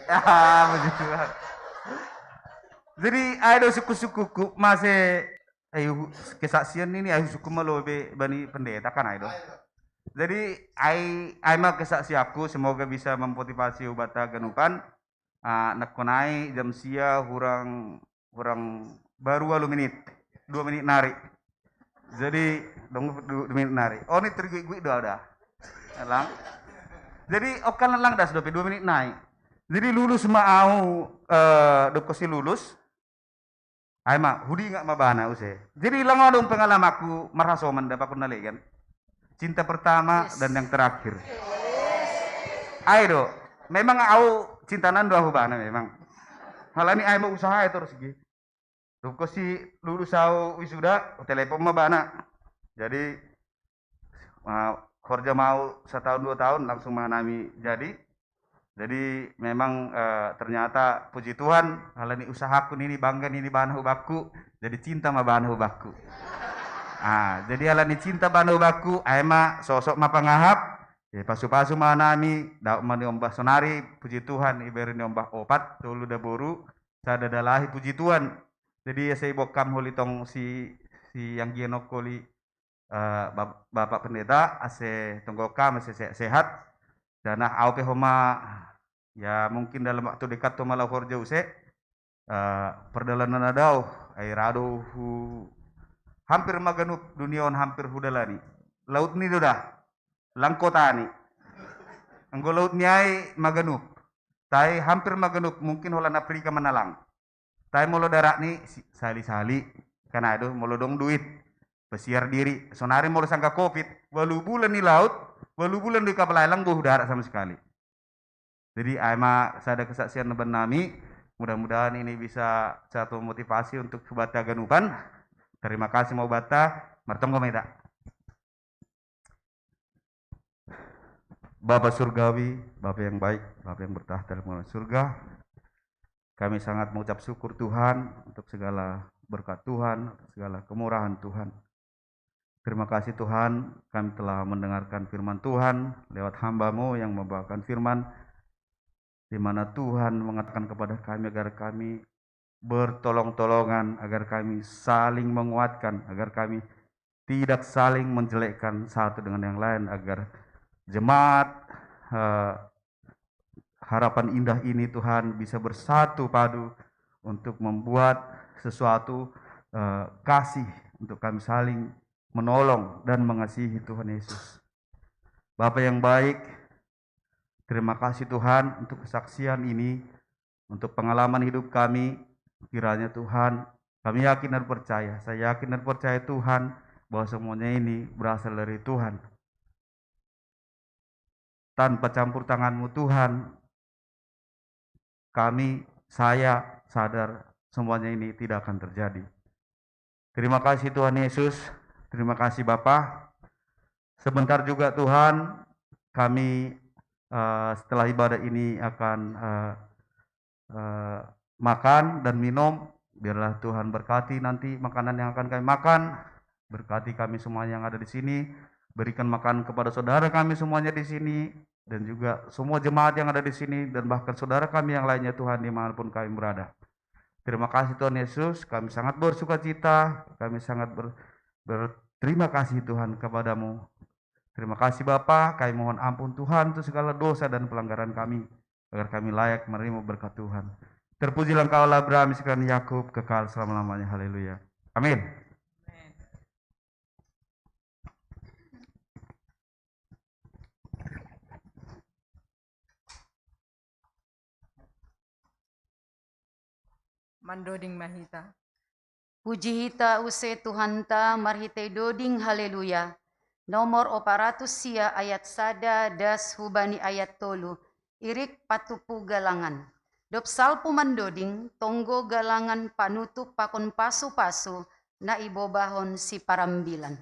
Ah, begitu. Jadi ai do suku-sukuku mase, ayo kesaksian ini ai suku malobe bani pendeta kan ai do. Jadi ai, ai ma kesaksianku, semoga bisa memotivasi hubata ganupan. Ah, nakkonai jam sia hurang, hurang baru walu menit, dua menit nari. Jadi dong dua menit nari. Oh, ini tergui-gui doa dah. Lang. Jadi okan lang das dope dua menit nai. Jadi lulus ma au, eh, dokosi lulus. Ai ma hudingat ma bana use. Jadi lang adong pengalamanku marhasoman da pakun nalegan. Cinta pertama dan yang terakhir. Ai do. Memang au cintanan do au bana memang. Halani ai ma usaha itu terus gi. Dokosi lulus au wisuda, telepon ma bana. Jadi, ah, horja ma au satahun dua tahun langsung ma nami jadi. Jadi memang, eh, ternyata puji Tuhan, halani usahaku nini bangga nini bana hubakku. Jadi cinta ma bana hubakku. Ah, jadi halani cinta bana hubakku, ai ma sosok ma pangahap. Ya, pasu-pasu ma nami, daud ma niombah sonari, puji Tuhan, iberi niombah opat, tolu da boru, sada da lahi, puji Tuhan. Jadi ya, saya bokam holi tong si, si yang gienok holi, eh, Bap-, Bapak Pendeta, ase tonggo kam, ase se-, sehat. Dana au pe homa, ya mungkin dalam waktu dekat tu malau horja use, eh, perdalanan adau, ai rado hu hampir maganup dunia on hampir hudalani. Laut ni do da, lang kota ni. Anggo laut ni ai maganup. Tai hampir maganup mungkin holan Afrika manalang. Tai molo darat ni si-, sali-sali. Kan ai do molo dong duit. Pesiar diri. Sonari molo sangka covid, walu bulan ni laut, walu bulan di kapal ai lang bohu darat sama sekali. Jadi ai ma sada kesaksian na bannami, mudah-mudahan ini bisa satu motivasi untuk hubata ganupan. Terima kasih ma hubata, martonggo ma hita. Bapa Surgawi, Bapa yang baik, Bapa yang bertakhta dalam kerajaan surga, kami sangat mengucap syukur Tuhan untuk segala berkat Tuhan, untuk segala kemurahan Tuhan. Terima kasih Tuhan, kami telah mendengarkan firman Tuhan lewat hamba-Mu yang membawakan firman, di mana Tuhan mengatakan kepada kami agar kami bertolong-tolongan, agar kami saling menguatkan, agar kami tidak saling menjelekkan satu dengan yang lain, agar jemaat, eh, Harapan Indah ini Tuhan bisa bersatu padu untuk membuat sesuatu, eh, kasih untuk kami saling menolong dan mengasihi Tuhan Yesus. Bapa yang baik, terima kasih Tuhan untuk kesaksian ini, untuk pengalaman hidup kami. Kiranya Tuhan, kami yakin dan percaya, saya yakin dan percaya Tuhan, bahwa semuanya ini berasal dari Tuhan. Tanpa campur tangan-Mu Tuhan, kami, saya sadar semuanya ini tidak akan terjadi. Terima kasih Tuhan Yesus, terima kasih Bapa. Sebentar juga Tuhan, kami, eh, setelah ibadah ini akan, eh, eh, makan dan minum. Biarlah Tuhan berkati nanti makanan yang akan kami makan. Berkati kami semua yang ada di sini. Berikan makan kepada saudara kami semuanya di sini dan juga semua jemaat yang ada di sini dan bahkan saudara kami yang lainnya Tuhan dimanapun kami berada. Terima kasih Tuhan Yesus, kami sangat bersuka cita, kami sangat ber, berterima kasih Tuhan kepadamu. Terima kasih Bapa, kami mohon ampun Tuhan untuk segala dosa dan pelanggaran kami, agar kami layak menerima berkat Tuhan. Terpujilah Engkau Allah Abraham, Isak, dan Yakub, kekal selama-lamanya. Haleluya. Amin. Mandoding mahita. Puji hita use Tuhanta marhitei doding, haleluya. Nomor opat ratus sia ayat sada das hubani ayat tolu, irik patupu galangan. Dop salpu mandoding, tonggo galangan panutup pakon pasu-pasu na ibobahon siparambilan.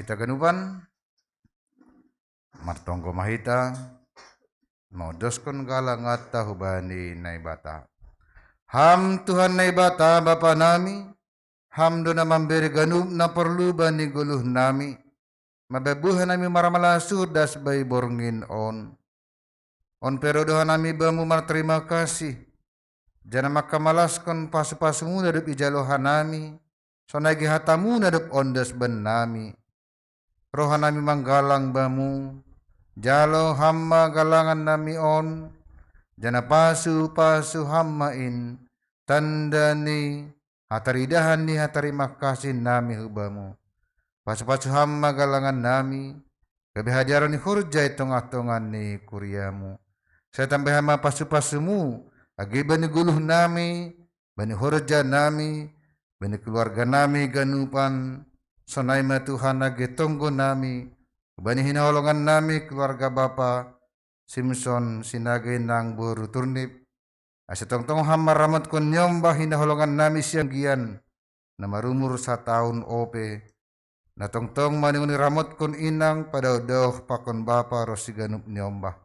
Taganupan, martonggo ma hita, mangondoskon galanganta hubani Naibata. Ham Tuhan Naibata Bapa nami, Ham do na mambere ganup na porlu bani goluh nami, mababuha nami marmalas das bai borngin on. On pe ro do hanami Bamu marterima kasih, janah mangkamalaskon pasu-pasumuna dob ijalo hanami, sonai ge hataMu na dob ondas bannami. Roha nami manggalang Bamu, jalo Ham ma galangan nami on, janah pasu-pasu Ham ma in, tanda ni hataridahan ni hatarima kasih nami hu Bamu. Pasu-pasu Ham ma galangan nami, gabe hadiaron ni horja i tongah-tongah ni kuriaMu. Sai tambai Ham ma pasu-pasuMu, age bani goluh nami, bani horja nami, bani keluarga nami ganupan, sonai ma Tuhan age tonggo nami, bani hinaholongan nami keluarga bapa Simson Sinaga nang boru Turnip, ase tongtong Ham maramotkon niombah hinaholongan nami sianggian, na marumur satahun ope, na tongtong maningon iramotkon inang padaoh-daoh pakon bapa ronsi ganup niombah.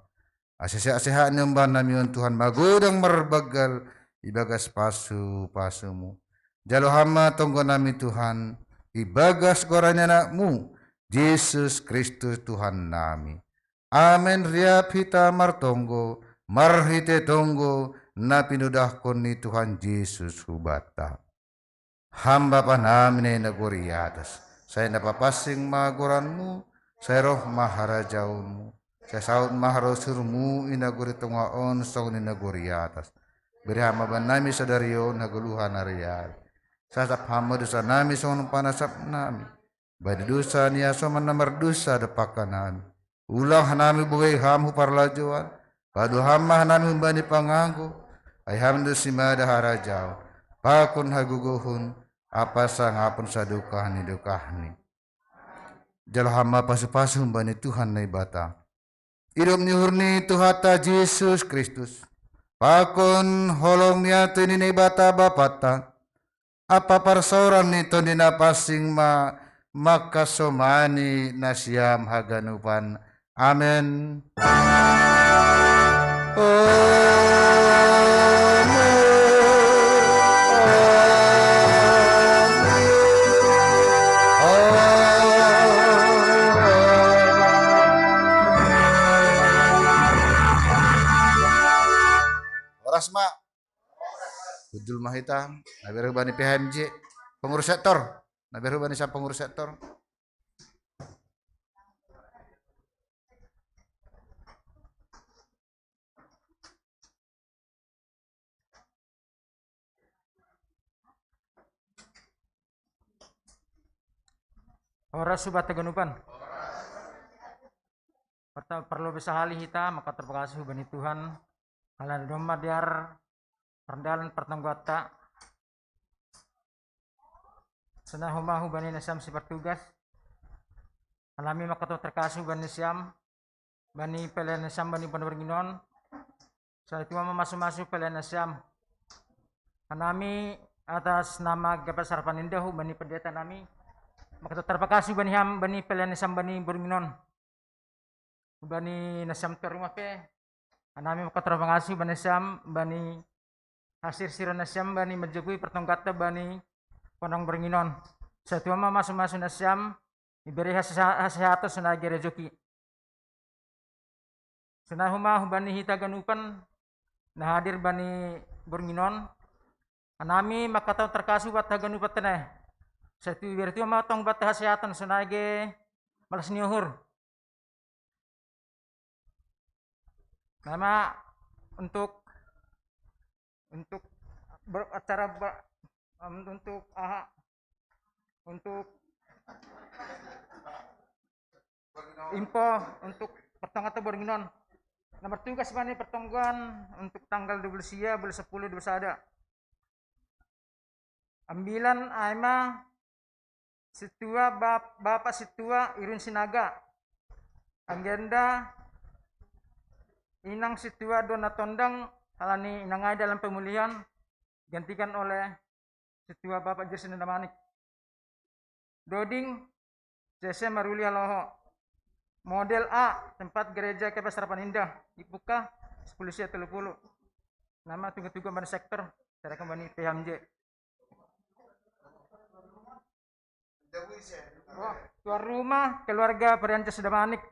Ase sehat-sehat niombah nami on Tuhan magodang marbanggal ibagas pasu-pasuMu. Jalo Ham ma tonggo nami Tuhan, ibagas goran ni AnakMu, Jesus Kristus Tuhan nami. Amen. Riap hita martonggo, marhite tonggo, na pinudahkon ni Tuhan Jesus hubanta. Ham Bapa nami na i nagori atas, sai na papansing ma goranMu, sai roh ma harajaonMu, sai saud ma harosuhMu i nagori tongah on songon i nagori atas. Bere Ham ma bannami sadari on hagoluhan ari-ari. Sasap Ham ma dosa nami songon panasap nami bani dosa ni hasoman na mardosa dompak hanami. Ulang hanami bobai Ham hu parlajouan, padoa Ham ma hanami humbani panganggo, ai Ham do simada harajaon, pakon hagogohon, ampa sangapon sadokah ni dokahni. Jalo Ham ma pasu-pasu humbani Tuhan Naibata. Idop ni uhur ni Tuhanta Jesus Kristus, pakon holong ni atei ni Naibata Bapanta, ampa parsaoran ni Tondi Napansing ma mangkasomani nasiam haganupan. Amen. Amen. Amen. Horas ma. Hundul ma hita, na bere hu bani P H M J, pengurus sektor, na bere hu bani siam pengurus sektor. Horas hubanta haganupan. Parta-, parlobei sahali hita mangkatorang tarima kasih hubani Tuhan, halani domma dear pardalan partonggoanta. Sonai homa hubani nasiam sipartugas. Hanami mangkatorang tarima kasih hubani nasiam, bani pelean nasiam bani panaborngin on. Sai Tuhan ma mamasu-masu pelean nasiam. Hanami atas nama Gabat Sarapan Indah hubani pendeta nami, mangkatorang tarima kasih hubani Ham bani pelean nasiam bani borngin on. Hubani nasiam toruh pe, hanami mangkatorang tarima kasih hubani nasiam bani hasirsiron nasiam bani manjogoi partonggoanta bani panaborngin on. Sai Tuhan ma mamasu-masu nasiam, ibere hase-, hasehaton sonai age rejoki. Sonai homa hubani hita haganupan na hadir bani borngin on, hanami mangkatorang tarima kasih hubanta haganupan tenai. Sai Tuhan, ibere Tuhan ma tong hubanta hasehaton sonai age malas ni uhur. Nama untuk, untuk ber-, acara ber-, em, untuk aha, untuk info untuk partonggoanta borngin on. Na martugas bani partonggoan untuk tanggal dua puluh sia, bulan sepuluh, dua puluh sada. Ambilan ai ma sintua bap-, Bapak Sintua Irwin Sinaga. Anggaenda Inang Sintua Dona Tondang, halani inang ai dalam pemulihan, gantikan oleh Sintua Bapak Jersin Damanik. Doding, C C Maruli Aloho. Model A, tempat gereja K P S Harapan Indah, dibuka sepuluh sia telu puluh. Nama tuga-tuga ban sektor, serahkan bani P H M J. Wah, tuan rumah keluarga Perianca Sedamanik,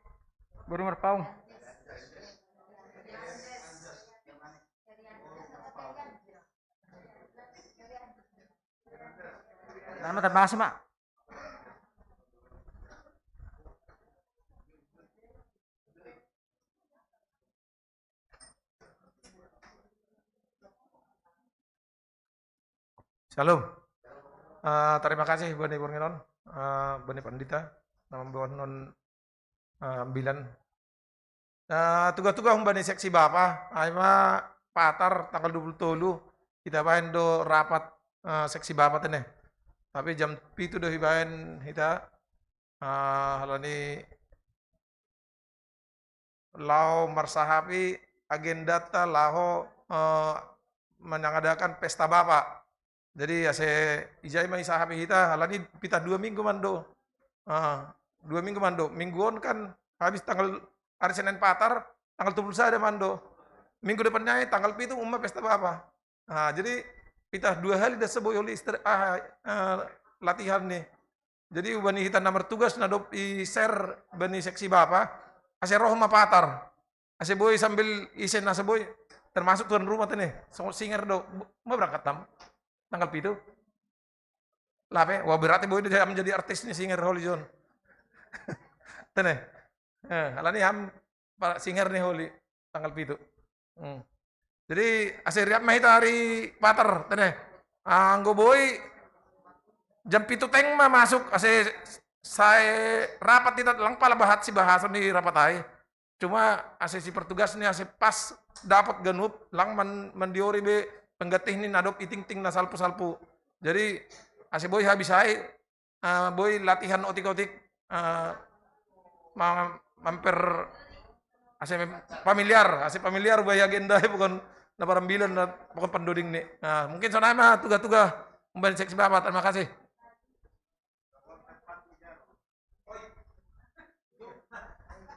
Baru Merpaung. Nama terima kasih, Mak. Shalom. Eh, terima kasih Bani Bornginon, eh, Bani Pandita, nama Bani non eh, ambilan. Eh, tuga-tuga hum bani seksi bapa, ai ma patar tanggal dua puluh tolu, kita baen do rapat eh, seksi bapa tene. Tapi jam pitu do hibaen hita, eh, halani laho marsahapi agendata laho eh, mengadakan pesta bapa. Jadi ase ijai ma isahapi hita, halani pitah dua minggu mando. Ah, dua minggu mando. Minggu on kan habis tanggal hari Senin patar, tanggal dua puluh sada mando. Minggu depannya tanggal pitu umma pesta bapa. Ah, jadi pitah dua hari dah seboi oli istri ah, eh, latihan nih. Jadi bani hita na martugas na dob i-share bani seksi bapa, ase roh ma patar. Ase boi sambil isen ase boi, termasuk tuan rumah tene, songon singer do, ma berangkat tam, tanggal pitu. Lape, wah berarti boi dia menjadi artis nih singer holi John. Tene, eh, alani ham para singer nih holi, tanggal pitu. Hmm. Jadi ase riap ma hita ari patar tene. Anggo boi jam pitu teng ma masuk ase sae rapat hita lang pala bahat si bahason ni rapat ai. Cuma ase si pertugas ni ase pas dapat ganup lang man, mandiori be penggatih ni na dob itingting na salpu-salpu. Jadi ase boi habis ai eh, boi latihan otik-otik eh, ma- mamper ase familiar, ase familiar boi agenda bukan na parambilan na bukan pendoding ni. Nah, mungkin sonai ma tuga-tuga umbaen seksi bapa. Terima kasih.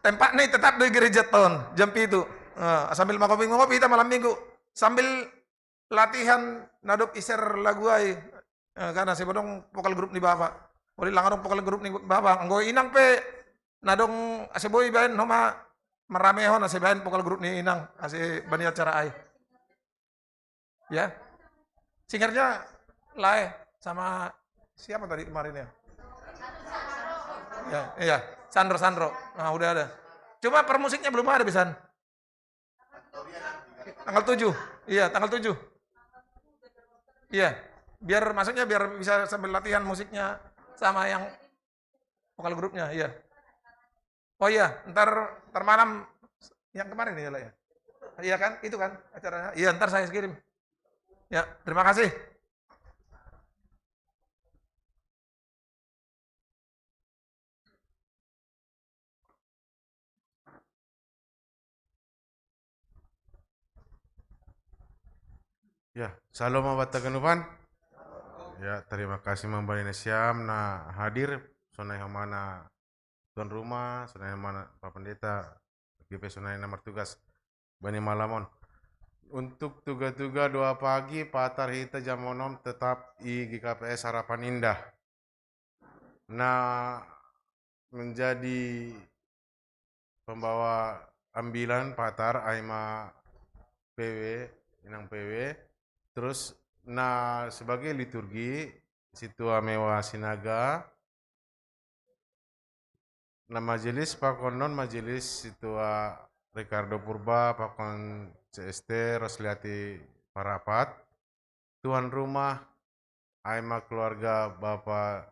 Tempat ni tetap di gereja ton jam pitu. Nah, sambil mangopi-ngopi kita malam minggu sambil latihan na dob i-share lagu ai. Eh, kan ase bodong vokal grup ni bapa. Oli lang adong vokal grup ni bapa. Anggo inang pe na dong ase boi baen homa maramehon ase baen vokal grup ni inang ase bani acara ai. Ya. Singernya lae sama siapa tadi kemarin ya? Ya, iya, Sandro Sandro. Nah, udah ada. Cuma permusiknya belum ada pisan. Tanggal tujuh. Iya, tanggal tujuh. Iya. Biar maksudnya biar bisa sambil latihan musiknya sama yang vokal grupnya, iya. Oh iya, ntar ntar malam yang kemarin ya lah ya. Iya kan? Itu kan acaranya. Iya, ntar saya kirim. Ya, terima kasih. Ya, salom ma banta ganupan. Ya, terima kasih mambani nasiam na hadir, sonai hamana tuan rumah, sonai hamana Pak Pendeta, G P sonai na martugas. Bani malam on. Untuk tuga-tuga doa pagi, patar hita jam onom tetap i G K P S Harapan Indah. Na menjadi pembawa ambilan patar ai ma P W, inang P W. Terus na sebagai liturgi situa mewa sinaga, na majelis pakon non majelis situa Ricardo Purba pakon C S T Rosliati Parapat. Tuan rumah ai ma keluarga Bapa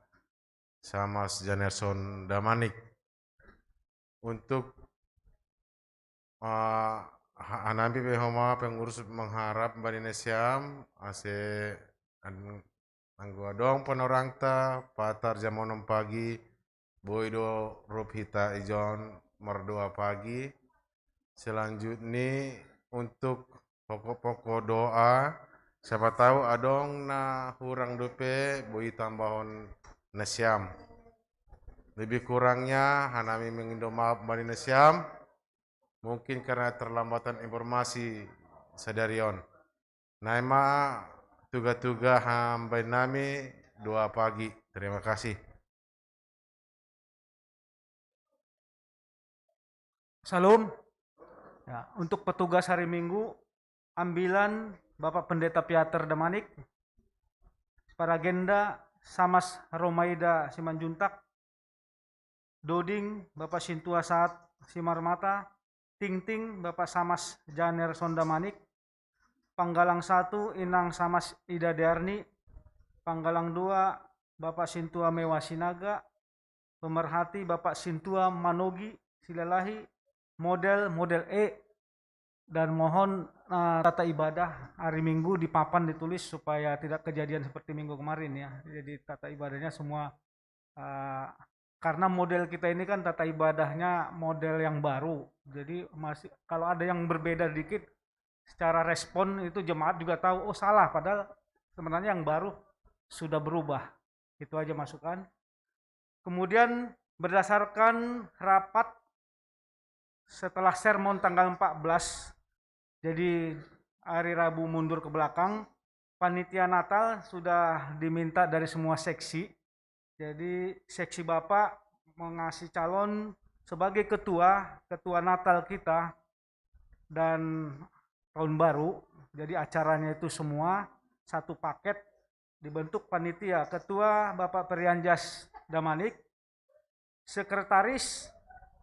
Samas Janerson Damanik. Untuk eh, ha- hanampi pe homa pengurus mengharap bani nasiam ase an- anggo adong panorangta patar jam onom pagi boi do rup hita ijon mardoa pagi. Selanjutnya untuk pokok-pokok doa, siapa tahu adong na hurang dope boi tambahon nasiam. Lebih kurangnya, hanami mengindo maaf balinna siam, mungkin karena terlambatan informasi sadarion. Naima tuga-tuga hambai nami dua pagi. Terima kasih. Salam. Ya, untuk petugas hari Minggu, ambilan Bapak Pendeta Piater Damanik, Paragenda Samas Romaida Simanjuntak, Doding Bapak Sintua Saat Simarmata, Tingting Bapak Samas Janer Sondamanik, Panggalang satu Inang Samas Ida Dearni, Panggalang dua Bapak Sintua Mewa Sinaga, Pemerhati Bapak Sintua Manogi Silalahi, model model E, dan mohon uh, tata ibadah hari Minggu di papan ditulis supaya tidak kejadian seperti minggu kemarin ya. Jadi tata ibadahnya semua uh, karena model kita ini kan tata ibadahnya model yang baru. Jadi masih kalau ada yang berbeda dikit secara respon itu jemaat juga tahu oh salah padahal sebenarnya yang baru sudah berubah. Itu aja masukan. Kemudian berdasarkan rapat setelah sermon tanggal empat belas, jadi hari Rabu mundur ke belakang, panitia Natal sudah diminta dari semua seksi. Jadi seksi Bapak mengasih calon sebagai ketua, ketua Natal kita dan tahun baru. Jadi acaranya itu semua satu paket dibentuk panitia. Ketua Bapak Perianjas Damanik, sekretaris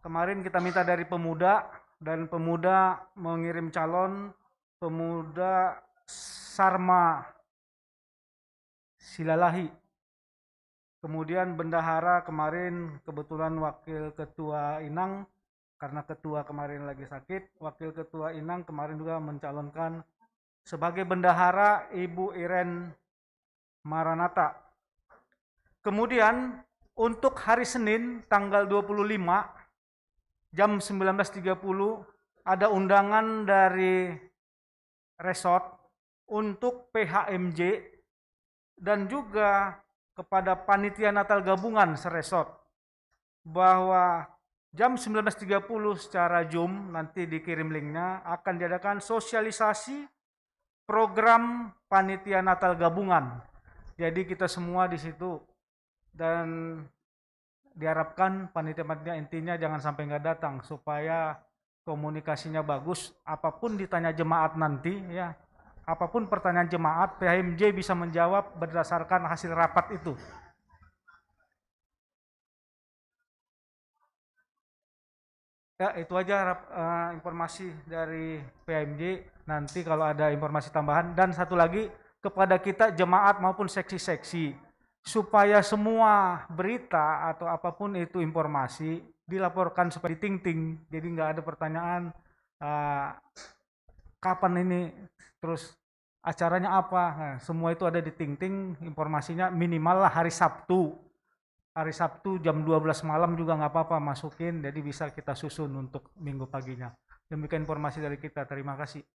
kemarin kita minta dari pemuda dan pemuda mengirim calon pemuda Sarma Silalahi. Kemudian bendahara kemarin kebetulan wakil ketua Inang karena ketua kemarin lagi sakit, wakil ketua Inang kemarin juga mencalonkan sebagai bendahara Ibu Iren Maranata. Kemudian untuk hari Senin tanggal dua puluh lima jam sembilan belas tiga puluh ada undangan dari resort untuk P H M J dan juga kepada panitia Natal gabungan seresort bahwa jam sembilan belas tiga puluh secara Zoom nanti dikirim linknya akan diadakan sosialisasi program panitia Natal gabungan. Jadi kita semua di situ dan diharapkan panitia-panitia intinya jangan sampai nggak datang supaya komunikasinya bagus. Apapun ditanya jemaat nanti ya, apapun pertanyaan jemaat, P H M J bisa menjawab berdasarkan hasil rapat itu. Ya, itu aja uh, informasi dari P H M J. Nanti kalau ada informasi tambahan dan satu lagi kepada kita jemaat maupun seksi-seksi supaya semua berita atau apapun itu informasi dilaporkan supaya ditingting. Jadi nggak ada pertanyaan uh, kapan ini terus acaranya apa. Nah, semua itu ada di Tingting, informasinya minimal lah hari Sabtu. Hari Sabtu jam dua belas malam juga nggak apa-apa masukin, jadi bisa kita susun untuk minggu paginya. Demikian informasi dari kita, terima kasih.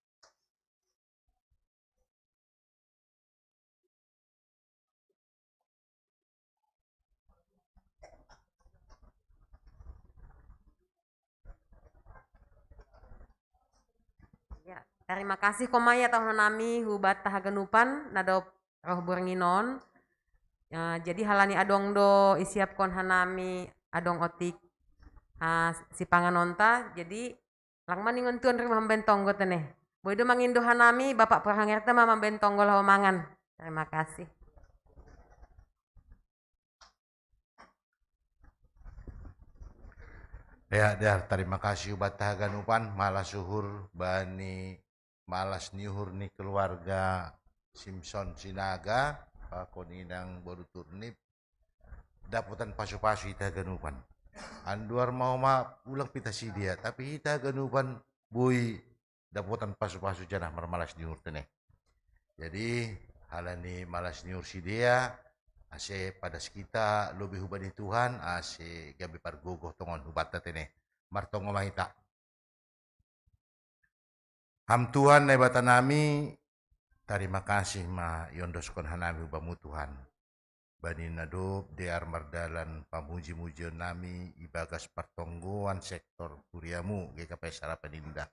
Tarima kasih komaya tau hanami hubat tahaganupan nadop roh burngin on. Jadi halani adong do isiapkon hanami adong otik sipanganonta, jadi lang maningon tuan ruma mambaen tonggo tene. Boi do mangindo hanami Bapak Purhangerta ma mambaen tonggo laho mangan. Tarima kasih. Ya, dar, tarima kasih ubat haganupan, malas uhur bani malas ni uhur ni keluarga Simpson Sinaga, pakon inang boru Turnip, dapotan pasu-pasu ita haganupan. Anduar mau ma ulang pita sidia, tapi ita haganupan boi dapotan pasu-pasu janah marmalas ni uhur tene. Jadi halani malas ni uhur sidea, ase padas kita lobi hubani Tuhan, ase gabe pargogoh tongon hubanta tene. Martongo ma hita. Ham Tuhan Naibata nami, tarima kasih ma iondoskon hanami hubamu Tuhan. bani na dob dear mardalan pamuji-mujion nami ibagas partonggoan sektor kuriamu GKPS Harapan Indah.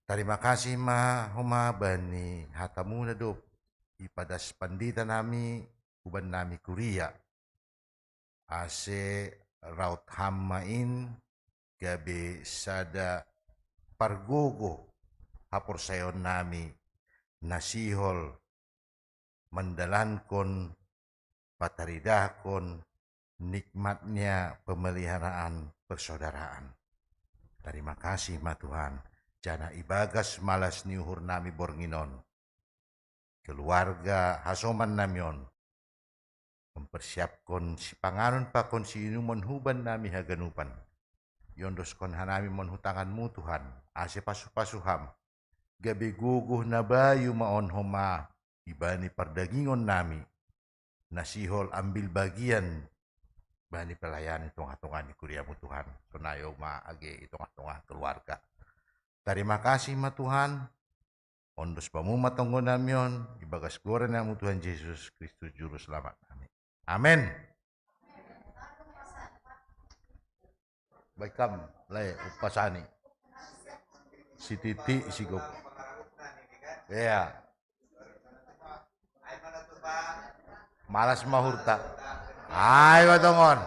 Tarima kasih ma homa bani hatamu na dob ipadas pandita nami huban nami kuria, ase raut ham ma in gabe sada pargogo haporsayaon nami na sihol mandalankon pataridahkon nikmatnya pemeliharaan persaudaraan. Tarima kasih ma Tuhan, jana ibagas malas ni uhur nami borngin on, keluarga hasoman nami on mempersiapkon sipanganon pakon siinumon huban nami haganupan. Iondoskon hanami ma on hu tanganmu Tuhan, ase pasu-pasu ham, gabe gogoh na bayu ma on homa ibani pardagingon nami, na sihol ambil bagian bani pelayanan i tongah-tongah ni kuriamu Tuhan. Sonai ma age i tongah-tongah keluarga. Tarima kasih ma Tuhan, ondos bamu ma tonggo nami on, ibagas goran ni Tuhan Jesus Kristus Juru Selamat nami. Amen. Baik kam, lai umpasani. Si Titi, si Gop. Iya. Malas ma uhurta. Ai batongon.